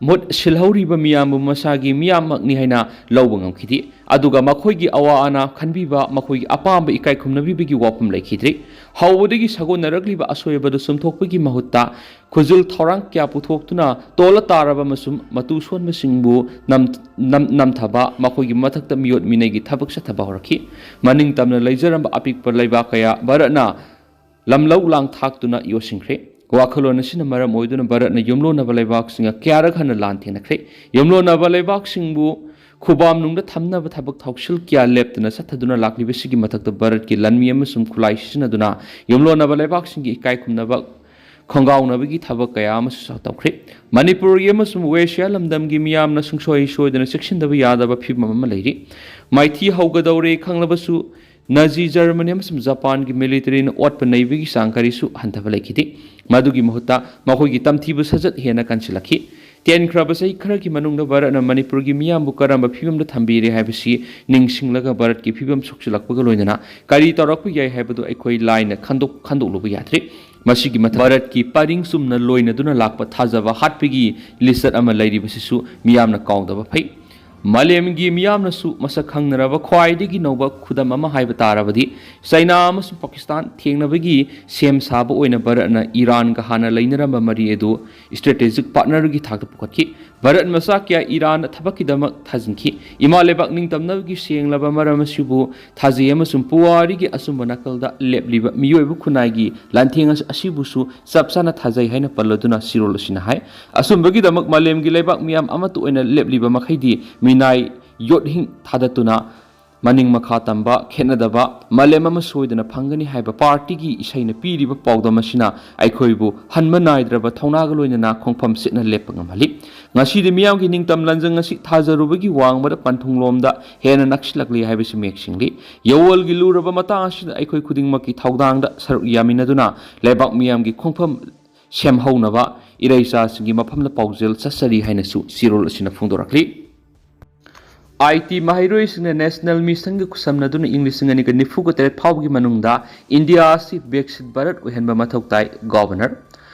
ꯃꯍꯨꯠ ꯁꯤꯜꯍꯧꯔꯤꯕ ꯃꯤꯌꯥꯝꯕꯨ ꯃꯁꯥꯒꯤ ꯃꯤꯌꯥꯝꯃꯛꯅꯤ ꯍꯥꯏꯅ ꯂꯧꯕ ꯉꯝꯈꯤꯗꯦ꯫ ꯑꯗꯨꯒ ꯃꯈꯣꯏꯒꯤ ꯑꯋꯥ ꯑꯅꯥ ꯈꯟꯕꯤꯕ, ꯃꯈꯣꯏꯒꯤ ꯑꯄꯥꯝꯕ ꯏꯀꯥꯏ ꯈꯨꯝꯅꯕꯤꯕꯒꯤ ꯋꯥꯐꯝ ꯂꯩꯈꯤꯗ꯭ꯔꯤ꯫ ꯍꯧꯕꯗꯒꯤ ꯁꯥꯒꯣꯟꯅꯔꯛꯂꯤꯕ ꯑꯁꯣꯏꯕꯗꯨ ꯆꯨꯝꯊꯣꯛꯄꯒꯤ ꯃꯍꯨꯠꯇ ꯈꯨꯖꯤꯜ ꯊꯧꯔꯥꯡ ꯀꯌꯥ ꯄꯨꯊꯣꯛꯇꯨꯅ ꯇꯣꯜꯂ ꯇꯥꯔꯕ ꯑꯃꯁꯨꯡ ꯃꯇꯨ ꯁꯣꯟꯕꯁꯤꯡꯕꯨ ꯅꯝ-, ꯅꯝ-, ꯅꯝꯊꯕ, ꯃꯈꯣꯏꯒꯤ ꯃꯊꯛꯇ ꯃꯤꯑꯣꯠ ꯃꯤꯅꯩꯒꯤ ꯊꯕꯛ ꯆꯠꯊꯕ ꯍꯧꯔꯛꯈꯤ꯫ ꯃꯅꯤꯡ ꯇꯝꯅ ꯂꯩꯖꯔꯝꯕ ꯑꯄꯤꯛꯄ ꯂꯩꯕꯥꯛ ꯀꯌꯥ ꯚꯥꯔꯠꯅ ꯂꯝꯂꯧ ꯂꯥꯡ ꯊꯥꯛꯇꯨꯅ ꯌꯣꯠꯁꯤꯟꯈ꯭ꯔꯦ꯫ ꯋꯥꯈꯜꯂꯣꯟ ꯑꯁꯤꯅ ꯃꯔꯝ ꯑꯣꯏꯗꯨꯅ ꯚꯥꯔꯠꯅ ꯌꯨꯝꯂꯣꯟꯅꯕ ꯂꯩꯕꯥꯛꯁꯤꯡꯒ ꯀꯌꯥꯔꯛ ꯍꯟꯅ ꯂꯥꯟ ꯊꯦꯡꯅꯈ꯭ꯔꯦ꯫ ꯌꯨꯝꯂꯣꯟꯅꯕ ꯂꯩꯕꯥꯛꯁꯤꯡꯕꯨ ꯈꯨꯕꯥꯝꯅꯨꯡꯗ ꯊꯝꯅꯕ ꯊꯕꯛ ꯊꯧꯁꯤꯜ ꯀꯌꯥ ꯂꯦꯞꯇꯅ ꯆꯠꯊꯗꯨꯅ ꯂꯥꯛꯂꯤꯕꯁꯤꯒꯤ ꯃꯊꯛꯇ ꯚꯥꯔꯠꯀꯤ ꯂꯥꯟꯃꯤ ꯑꯃꯁꯨꯡ ꯈꯨꯠꯂꯥꯏ ꯁꯤꯖꯤꯟꯅꯗꯨꯅ ꯌꯨꯝꯂꯣꯟꯅꯕ ꯂꯩꯕꯥꯛꯁꯤꯡꯒꯤ ꯏꯀꯥꯏ ꯈꯨꯝꯅꯕ ꯈꯣꯡꯒꯥꯎꯅꯕꯒꯤ ꯊꯕꯛ ꯀꯌꯥ ꯑꯃꯁꯨ ꯇꯧꯈ꯭ꯔꯦ꯫ ꯃꯅꯤꯄꯨꯔꯒꯤ ꯑꯃꯁꯨꯡ ꯑꯦꯁꯤꯌꯥ ꯂꯝꯗꯝꯒꯤ ꯃꯤꯌꯥꯝꯅ ꯁꯨꯡꯁꯣꯏ ꯁꯣꯏꯗꯅ ꯆꯦꯛꯁꯤꯟꯗꯕ ꯌꯥꯗꯕ ꯐꯤꯕꯝ ꯑꯃ ꯂꯩꯔꯤ꯫ ꯃꯥꯏꯊꯤ ꯍꯧꯒꯗꯧꯔꯦ ꯈꯪꯂꯕꯁꯨ ꯅꯥꯖꯤ ꯖꯔꯃꯅꯤ ꯑꯃꯁꯨꯡ ꯖꯄꯥꯟꯒꯤ ꯃꯤꯂꯤꯇꯔꯤꯅ ꯑꯣꯠꯄ ꯅꯩꯕꯒꯤ ꯆꯥꯡ ꯀꯔꯤꯁꯨ ꯍꯟꯊꯕ ꯂꯩꯈꯤꯗꯦ꯫ ꯃꯗꯨꯒꯤ ꯃꯍꯨꯠꯇ ꯃꯈꯣꯏꯒꯤ ꯇꯝꯊꯤꯕ ꯁꯥꯖꯠ ꯍꯦꯟꯅ ꯀꯟꯁꯤꯜꯂꯛꯈꯤ꯫ ꯇꯦꯟꯈ꯭ꯔꯕ ꯆꯍꯤ ꯈꯔꯒꯤ ꯃꯅꯨꯡꯗ ꯚꯥꯔꯠꯅ ꯃꯅꯤꯄꯨꯔꯒꯤ ꯃꯤꯌꯥꯝꯕꯨ ꯀꯔꯝꯕ ꯐꯤꯕꯝꯗ ꯊꯝꯕꯤꯔꯦ ꯍꯥꯏꯕꯁꯤ ꯅꯤꯡꯁꯤꯡꯂꯒ ꯚꯥꯔꯠꯀꯤ ꯐꯤꯕꯝ ꯁꯣꯛꯆꯤꯜꯂꯛꯄꯒ ꯂꯣꯏꯅꯅ ꯀꯔꯤ ꯇꯧꯔꯛꯄ ꯌꯥꯏ ꯍꯥꯏꯕꯗꯨ ꯑꯩꯈꯣꯏ ꯂꯥꯏꯅ ꯈꯟꯗꯣꯛ-, ꯈꯟꯗꯣꯛꯂꯨꯕ ꯌꯥꯗ꯭ꯔꯤ꯫ ꯃꯁꯤꯒꯤ ꯃꯊꯛ ꯚꯥꯔꯠꯀꯤ ꯄꯔꯤꯡ ꯆꯨꯝꯅ ꯂꯣꯏꯅꯗꯨꯅ ꯂꯥꯛꯄ ꯊꯥꯖꯕ ꯍꯥꯠꯄꯒꯤ ꯂꯤꯆꯠ ꯑꯃ ꯂꯩꯔꯤꯕꯁꯤꯁꯨ ꯃꯤꯌꯥꯝꯅ ꯀꯥꯎꯗꯕ ꯐꯩ꯫ ꯃꯥꯂꯦꯝꯒꯤ ꯃꯤꯌꯥꯝꯅꯁꯨ ꯃꯁꯛ ꯈꯪꯅꯔꯕ ꯈ꯭ꯋꯥꯏꯗꯒꯤ ꯅꯧꯕ ꯈꯨꯗꯝ ꯑꯃ ꯍꯥꯏꯕ ꯇꯥꯔꯕꯗꯤ, ꯆꯥꯏꯅꯥ ꯑꯃꯁꯨꯡ ꯄꯥꯀꯤꯁꯇꯥꯟ ꯊꯦꯡꯅꯕꯒꯤ ꯁꯦꯝ ꯁꯥꯕ ꯑꯣꯏꯅ ꯚꯥꯔꯠꯅ ꯏꯔꯥꯟꯒ ꯍꯥꯟꯅ ꯂꯩꯅꯔꯝꯕ ꯃꯔꯤ ꯑꯗꯨ ꯁ꯭ꯇ꯭ꯔꯦꯇꯦꯖꯤꯛ ꯄꯥꯔꯠꯅꯔꯒꯤ ꯊꯥꯛꯇ ꯄꯨꯈꯠꯈꯤ꯫ ꯚꯥꯔꯠ ꯃꯆꯥ ꯀꯌꯥ ꯏꯔꯥꯟ ꯊꯕꯛꯀꯤꯗꯃꯛ ꯊꯥꯖꯤꯟꯈꯤ꯫ ꯏꯃꯥ ꯂꯩꯕꯥꯛ ꯅꯤꯡꯇꯝꯅꯕꯒꯤ ꯁꯦꯡꯂꯕ ꯃꯔꯝ ꯑꯁꯤꯕꯨ ꯊꯥꯖꯩ ꯑꯃꯁꯨꯡ ꯄꯨꯋꯥꯔꯤꯒꯤ ꯑꯆꯨꯝꯕ ꯅꯥꯀꯜꯗ ꯂꯦꯞꯂꯤꯕ ꯃꯤꯑꯣꯏꯕ ꯈꯨꯟꯅꯥꯏꯒꯤ ꯂꯥꯟꯊꯦꯡ ꯑꯁ-, ꯑꯁꯤꯕꯨꯁꯨ ꯆꯞ ꯆꯥꯅ ꯊꯥꯖꯩ ꯍꯥꯏꯅ ꯄꯜꯂꯗꯨꯅ ꯆꯦꯔꯣꯜ ꯑꯁꯤꯅ ꯍꯥꯏ꯫ ꯑꯆꯨꯝꯕꯒꯤꯗꯃꯛ ꯃꯥꯂꯦꯝꯒꯤ ꯂꯩꯕꯥꯛ ꯃꯤꯌꯥꯝ ꯑꯃꯠꯇ ꯑꯣꯏꯅ ꯂꯦꯞꯂꯤꯕ ꯃꯈꯩꯗꯤ ꯃꯤꯅꯥꯏ ꯌꯣꯠꯍꯤꯡ ꯊꯥꯗꯠꯇꯨꯅ ꯃꯅꯤꯡ ꯃꯈꯥ ꯇꯝꯕ, ꯈꯦꯠꯅꯗꯕ, ꯃꯥꯂꯦꯝ ꯑꯃ ꯁꯣꯏꯗꯅ ꯐꯪꯒꯅꯤ ꯍꯥꯏꯕ ꯄꯥꯔꯇꯤꯒꯤ ꯏꯁꯩꯅ ꯄꯤꯔꯤꯕ ꯄꯥꯎꯗꯝ ꯑꯁꯤꯅ ꯑꯩꯈꯣꯏꯕꯨ ꯍꯟꯕ ꯅꯥꯏꯗ꯭ꯔꯕ ꯊꯧꯅꯥꯒ ꯂꯣꯏꯅꯅ ꯈꯣꯡꯐꯝ ꯁꯤꯠꯅ ꯂꯦꯞꯄ ꯉꯝꯍꯜꯂꯤ꯫ ꯉꯁꯤꯗꯤ ꯃꯤꯌꯥꯝꯒꯤ ꯅꯤꯡꯇꯝ ꯂꯟꯖꯪ ꯑꯁꯤ ꯊꯥꯖꯔꯨꯕꯒꯤ ꯋꯥꯡꯃꯗ ꯄꯟꯊꯨꯡꯂꯣꯝꯗ ꯍꯦꯟꯅ ꯅꯛꯁꯤꯜꯂꯛꯂꯤ ꯍꯥꯏꯕꯁꯤ ꯃꯌꯦꯛ ꯁꯦꯡꯂꯤ꯫ ꯌꯋꯜꯒꯤ ꯂꯨꯔꯕ ꯃꯇꯥꯡ ꯑꯁꯤꯗ ꯑꯩꯈꯣꯏ ꯈꯨꯗꯤꯡꯃꯛꯀꯤ ꯊꯧꯗꯥꯡꯗ ꯁꯔꯨꯛ ꯌꯥꯃꯤꯟꯅꯗꯨꯅ ꯂꯩꯕꯥꯛ ꯃꯤꯌꯥꯝꯒꯤ ꯈꯣꯡꯐꯝ ꯁꯦꯝꯍꯧꯅꯕ ꯏꯔꯩꯆꯥꯁꯤꯡꯒꯤ ꯃꯐꯝꯗ ꯄꯥꯎꯖꯦꯜ ꯆꯠꯆꯔꯤ ꯍꯥꯏꯅꯁꯨ ꯆꯦꯔꯣꯜ ꯑꯁꯤꯅ ꯐꯣꯡꯗꯣꯔꯛꯂꯤ꯫ ꯑꯥꯏ ꯇꯤ ꯃꯍꯩꯔꯣꯏꯁꯤꯡꯅ ꯅꯦꯁꯅꯦꯜ ꯃꯤꯁꯟꯒ ꯈꯨꯠꯁꯝꯅꯗꯨꯅ ꯏꯪ ꯂꯤꯁꯤꯡ ꯑꯅꯤꯒ ꯅꯤꯐꯨꯒ ꯇꯔꯦꯠ ꯐꯥꯎꯕꯒꯤ ꯃꯅꯨꯡꯗ ꯏꯟꯗꯤꯌꯥ ꯑꯁꯤ ꯕꯤꯛꯁꯤꯠ ꯚꯥꯔꯠ ꯑꯣꯏꯍꯟꯕ ꯃꯊꯧ ꯇꯥꯏ, ꯒꯣꯚꯔꯅꯔ꯫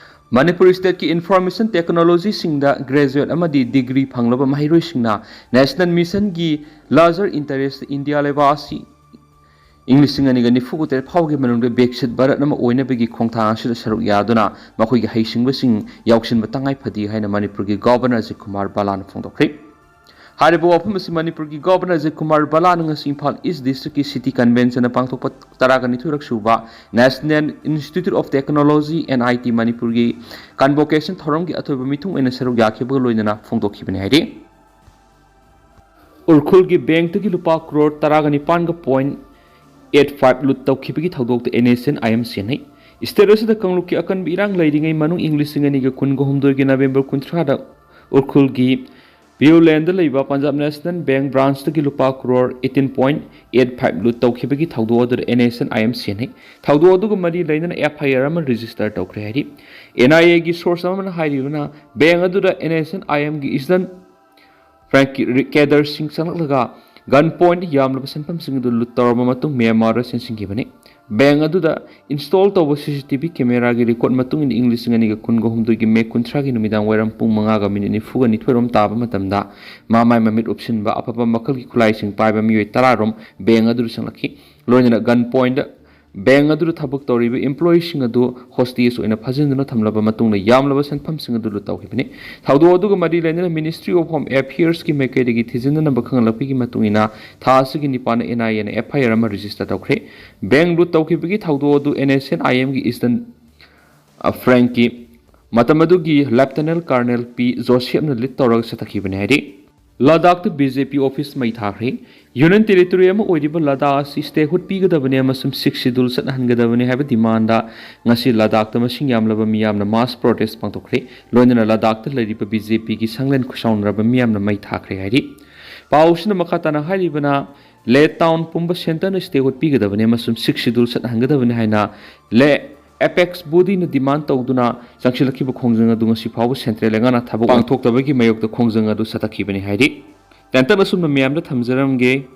ꯃꯅꯤꯄꯨꯔ ꯁ꯭ꯇꯦꯠꯀꯤ ꯏꯟꯐꯣꯔꯃꯦꯁꯟ ꯇꯦꯛꯅꯣꯂꯣꯖꯤꯁꯤꯡꯗ ꯒ꯭ꯔꯦꯖꯨꯑꯦꯠ ꯑꯃꯗꯤ ꯗꯤꯒ꯭ꯔꯤ ꯐꯪꯂꯕ ꯃꯍꯩꯔꯣꯏꯁꯤꯡꯅ ꯅꯦꯁꯅꯦꯜ ꯃꯤꯁꯟꯒꯤ ꯂꯥꯔꯖꯔ ꯏꯟꯇꯔꯦꯁꯇ ꯏꯟꯗꯤꯌꯥ ꯂꯩꯕꯥꯛ ꯑꯁꯤ ꯏꯪ ꯂꯤꯁꯤꯡ ꯑꯅꯤꯒ ꯅꯤꯐꯨꯒ ꯇꯔꯦꯠ ꯐꯥꯎꯒꯤ ꯃꯅꯨꯡꯗ ꯕꯤꯛꯁꯤꯠ ꯚꯥꯔꯠ ꯑꯃ ꯑꯣꯏꯅꯕꯒꯤ ꯈꯣꯡꯊꯥꯡ ꯑꯁꯤꯗ ꯁꯔꯨꯛ ꯌꯥꯗꯨꯅ ꯃꯈꯣꯏꯒꯤ ꯍꯩꯁꯤꯡꯕꯁꯤꯡ ꯌꯥꯎꯁꯤꯟꯕ ꯇꯉꯥꯏ ꯐꯗꯦ ꯍꯥꯏꯅ ꯃꯅꯤꯄꯨꯔꯒꯤ ꯒꯣꯚꯔꯅꯔ ꯑꯖꯤꯠ ꯀꯨꯃꯥꯔ ꯕꯂꯥꯅ ꯐꯣꯡꯗꯣꯛꯈ꯭ꯔꯦ꯫ ꯍꯥꯏꯔꯤꯕ ꯋꯥꯐꯝ ꯑꯁꯤ ꯃꯅꯤꯄꯨꯔꯒꯤ ꯒꯣꯚꯔꯅꯔ ꯑꯖꯤꯠ ꯀꯨꯃꯥꯔ ꯕꯂꯥꯅ ꯉꯁꯤ ꯏꯝꯐꯥꯜ ꯏꯁ ꯗꯤꯁꯇ꯭ꯔꯤꯛꯀꯤ ꯁꯤꯇꯤ ꯀꯟꯚꯦꯟꯁꯟꯅ ꯄꯥꯡꯊꯣꯛꯄ ꯇꯔꯥꯒ ꯅꯤꯊꯣꯏꯔꯛ ꯁꯨꯕ national institute of technology N I T ꯃꯅꯤꯄꯨꯔꯒꯤ ꯀꯟꯚꯣꯀꯦꯁꯟ ꯊꯧꯔꯝꯒꯤ ꯑꯊꯣꯏꯕ ꯃꯤꯊꯨꯡ ꯑꯣꯏꯅ ꯁꯔꯨꯛ ꯌꯥꯈꯤꯕꯒ ꯂꯣꯏꯅꯅ ꯐꯣꯡꯗꯣꯛꯈꯤꯕꯅꯤ ꯍꯥꯏꯔꯤ꯫ ꯎꯈ꯭ꯔꯨꯜꯒꯤ ꯕꯦꯡꯛꯇꯒꯤ ꯂꯨꯄꯥ ꯀ꯭ꯔꯣꯔ ꯇꯔꯥꯒ ꯅꯤꯄꯥꯟꯒ ꯄꯣꯏꯟ ꯑꯦꯠ ꯐꯥꯏꯚ ꯂꯨꯠ ꯇꯧꯈꯤꯕꯒꯤ ꯊꯧꯗꯣꯛꯇ N S N I M ꯁꯦꯟꯅꯩ꯫ ꯁ꯭ꯇꯦꯠ ꯑꯁꯤꯗ ꯀꯥꯡꯂꯨꯞꯀꯤ ꯑꯀꯟꯕ ꯏꯔꯥꯡ ꯂꯩꯔꯤꯉꯩ ꯃꯅꯨꯡ ꯏꯪ ꯂꯤꯁꯤꯡ ꯑꯅꯤꯒ ꯀꯨꯟꯒ ꯍꯨꯝꯗꯣꯏꯒꯤ ꯅꯕꯦꯝꯕꯔ ꯀꯨꯟꯊ꯭ꯔꯥꯗ ꯎꯈ꯭ꯔꯨꯜꯒꯤ ꯚꯤꯌꯨꯂꯦꯟꯗ ꯂꯩꯕ ꯄꯟꯖꯥꯕ ꯅꯦꯁꯅꯦꯜ ꯕꯦꯡꯛ ꯕ꯭ꯔꯥꯟꯁꯇꯒꯤ ꯂꯨꯄꯥ crore eighteen point eight five loot ꯇꯧꯈꯤꯕꯒꯤ ꯊꯧꯗꯣꯛ ꯑꯗꯨꯗ N S N I M ꯁꯦꯟꯅꯩ꯫ ꯊꯧꯗꯣꯛ ꯑꯗꯨꯒ ꯃꯔꯤ ꯂꯩꯅꯅ ꯑꯦꯐ ꯑꯥꯏ ꯑꯥꯔ ꯑꯃ ꯔꯦꯖꯤꯁꯇꯔ ꯇꯧꯈ꯭ꯔꯦ ꯍꯥꯏꯔꯤ꯫ ꯑꯦꯟ ꯑꯥꯏ ꯑꯦꯒꯤ ꯁꯣꯔꯁ ꯑꯃꯅ ꯍꯥꯏꯔꯤꯕꯅ ꯕꯦꯡꯛ ꯑꯗꯨꯗ ꯑꯦꯟ ꯑꯦꯁ ꯑꯦꯟ ꯑꯥꯏ ꯑꯦꯝꯒꯤ ꯏꯁꯇꯔꯟ ꯐ꯭ꯔꯦꯡꯀꯤ ꯔꯤ-, ꯀꯦꯗꯔꯁꯤꯡ ꯆꯪꯂꯛꯂꯒ ꯒꯟ ꯄꯣꯏꯟꯠ ꯌꯥꯝꯂꯕ ꯁꯦꯟꯐꯝꯁꯤꯡ ꯑꯗꯨ ꯂꯨꯠ ꯇꯧꯔꯕ ꯃꯇꯨꯡ ꯃ꯭ꯌꯥꯟꯃꯥꯔꯗ ꯆꯦꯟꯁꯤꯟꯈꯤꯕꯅꯤ꯫ ꯕꯦꯡꯛ ꯑꯗꯨꯗ ꯏꯟꯁꯇꯣꯜ ꯇꯧꯕ ꯁꯤ ꯁꯤ ꯇꯤ ꯚꯤ ꯀꯦꯃꯦꯔꯥꯒꯤ ꯔꯦꯀꯣꯔꯠ ꯃꯇꯨꯡ ꯏꯟꯅ ꯏꯪ ꯂꯤꯁꯤꯡ ꯑꯅꯤꯒ ꯀꯨꯟꯒ ꯍꯨꯝꯗꯣꯏꯒꯤ ꯃꯦ ꯀꯨꯟꯊ꯭ꯔꯥꯒꯤ ꯅꯨꯃꯤꯗꯥꯡ ꯋꯥꯏꯔꯝ ꯄꯨꯡ ꯃꯉꯥꯒ ꯃꯤꯅꯤꯠ ꯅꯤꯐꯨꯒ ꯅꯤꯊꯣꯏꯔꯣꯝ ꯇꯥꯕ ꯃꯇꯝꯗ ꯃꯃꯥꯏ ꯃꯃꯤꯠ ꯎꯞꯁꯤꯟꯕ ꯑꯐꯕ ꯃꯈꯜꯒꯤ ꯈꯨꯠꯂꯥꯏꯁꯤꯡ ꯄꯥꯏꯕ ꯃꯤꯑꯣꯏ ꯇꯔꯥꯔꯣꯝ ꯕꯦꯡꯛ ꯑꯗꯨꯗ ꯆꯪꯂꯛꯈꯤ꯫ ꯂꯣꯏꯅꯅ ꯒꯟ ꯄꯣꯏꯟꯠ ꯕꯦꯡꯛ ꯑꯗꯨꯗ ꯊꯕꯛ ꯇꯧꯔꯤꯕ ꯏꯝꯄ꯭ꯂꯣꯌꯤꯁꯤꯡ ꯑꯗꯨ ꯍꯣꯁꯇꯦꯖ ꯑꯣꯏꯅ ꯐꯥꯖꯤꯟꯗꯨꯅ ꯊꯝꯂꯕ ꯃꯇꯨꯡꯗ ꯌꯥꯝꯂꯕ ꯁꯦꯟꯐꯝꯁꯤꯡ ꯑꯗꯨ ꯂꯨꯠ ꯇꯧꯈꯤꯕꯅꯤ꯫ ꯊꯧꯗꯣꯛ ꯑꯗꯨꯒ ꯃꯔꯤ ꯂꯩꯅꯅ ꯃꯤꯅꯤꯁꯇ꯭ꯔꯤ ꯑꯣꯐ ꯍꯣꯝ ꯑꯦꯐꯤꯌꯔꯁꯀꯤ ꯃꯥꯏꯀꯩꯗꯒꯤ ꯊꯤꯖꯤꯟꯅꯅꯕ ꯈꯪꯍꯜꯂꯛꯄꯒꯤ ꯃꯇꯨꯡ ꯏꯟꯅ ꯊꯥ ꯑꯁꯤꯒꯤ ꯅꯤꯄꯥꯟꯗ ꯑꯦꯟ ꯑꯥꯏ ꯑꯦꯅ ꯑꯦꯐ ꯑꯥꯏ ꯑꯥꯔ ꯑꯃ ꯔꯦꯖꯤꯁꯇꯔ ꯇꯧꯈ꯭ꯔꯦ꯫ ꯕꯦꯡꯛ ꯂꯨꯠ ꯇꯧꯈꯤꯕꯒꯤ ꯊꯧꯗꯣꯛ ꯑꯗꯨ ꯑꯦꯟ ꯑꯦꯁ ꯑꯦꯟ ꯑꯥꯏ ꯑꯦꯝꯒꯤ ꯏꯁꯇꯔꯟ, ꯑ, ꯐ꯭ꯔꯦꯡꯀꯤ ꯃꯇꯝ ꯑꯗꯨꯒꯤ ꯂꯦꯐꯇꯅꯦꯟ ꯀꯔꯅꯦꯜ ꯄꯤ ꯖꯣꯁꯦꯐꯅ ꯂꯤꯗ ꯇꯧꯔꯒ ꯆꯠꯊꯈꯤꯕꯅꯤ ꯍꯥꯏꯔꯤ꯫ ꯂꯗꯥꯈꯇ ꯕꯤ ꯖꯦ ꯄꯤ ꯑꯣꯐꯤꯁ ꯃꯩ ꯊꯥꯈ꯭ꯔꯦ꯫ ꯌꯨꯅꯤꯌꯟ ꯇꯦꯔꯤꯇꯣꯔꯤ ꯑꯃ ꯑꯣꯏꯔꯤꯕ ꯂꯗꯥꯈ ꯑꯁꯤ ꯁ꯭ꯇꯦꯠꯍꯨꯗ ꯄꯤꯒꯗꯕꯅꯤ ꯑꯃꯁꯨꯡ ꯁꯤꯛꯁ ꯁꯦꯗ꯭ꯌꯨꯜ ꯆꯠꯍꯟꯒꯗꯕꯅꯤ ꯍꯥꯏꯕ ꯗꯤꯃꯥꯟꯗ ꯉꯁꯤ ꯂꯗꯥꯈꯇ ꯃꯁꯤꯡ ꯌꯥꯝꯂꯕ ꯃꯤꯌꯥꯝꯅ ꯃꯥꯁ ꯄ꯭ꯔꯣꯇꯦꯁ ꯄꯥꯡꯊꯣꯛꯈ꯭ꯔꯦ꯫ ꯂꯣꯏꯅꯅ ꯂꯗꯥꯈꯇ ꯂꯩꯔꯤꯕ ꯕꯤ ꯖꯦ ꯄꯤꯒꯤ ꯁꯪꯂꯦꯟ ꯈꯨꯁꯥꯎꯅꯔꯕ ꯃꯤꯌꯥꯝꯅ ꯃꯩ ꯊꯥꯈ꯭ꯔꯦ ꯍꯥꯏꯔꯤ꯫ ꯄꯥꯎꯁꯤꯅ ꯃꯈꯥ ꯇꯥꯅ ꯍꯥꯏꯔꯤꯕꯅ, ꯂꯦ ꯇꯥꯎꯟ ꯄꯨꯝꯕ ꯁꯦꯟꯇꯔꯅ ꯁ꯭ꯇꯦꯠꯍꯨꯗ ꯄꯤꯒꯗꯕꯅꯤ ꯑꯃꯁꯨꯡ ꯁꯤꯛꯁ ꯁꯦꯗ꯭ꯌꯨꯜ ꯆꯠꯍꯟꯒꯗꯕꯅꯤ ꯍꯥꯏꯅ ꯂꯦ ꯑꯦꯄꯦꯛꯁ ꯕꯣꯗꯤꯅ ꯗꯤꯃꯥꯟ ꯇꯧꯗꯨꯅ ꯆꯪꯁꯤꯜꯂꯛꯈꯤꯕ ꯈꯣꯡꯖꯪ ꯑꯗꯨ ꯉꯁꯤ ꯐꯥꯎꯕ ꯁꯦꯟꯇ꯭ꯔꯦꯜ ꯂꯩꯉꯥꯛꯅ ꯊꯕꯛ ꯄꯥꯡꯊꯣꯛꯇꯕꯒꯤ ꯃꯥꯌꯣꯛꯇ ꯈꯣꯡꯖꯪ ꯑꯗꯨ ꯁꯥꯊꯠꯈꯤꯕꯅꯤ ꯍꯥꯏꯔꯤ꯫ ꯇꯦꯟꯇꯛꯅ ꯑꯁꯨꯝꯅ ꯃꯌꯥꯝꯗ ꯊꯝꯖꯔꯝꯒꯦ꯫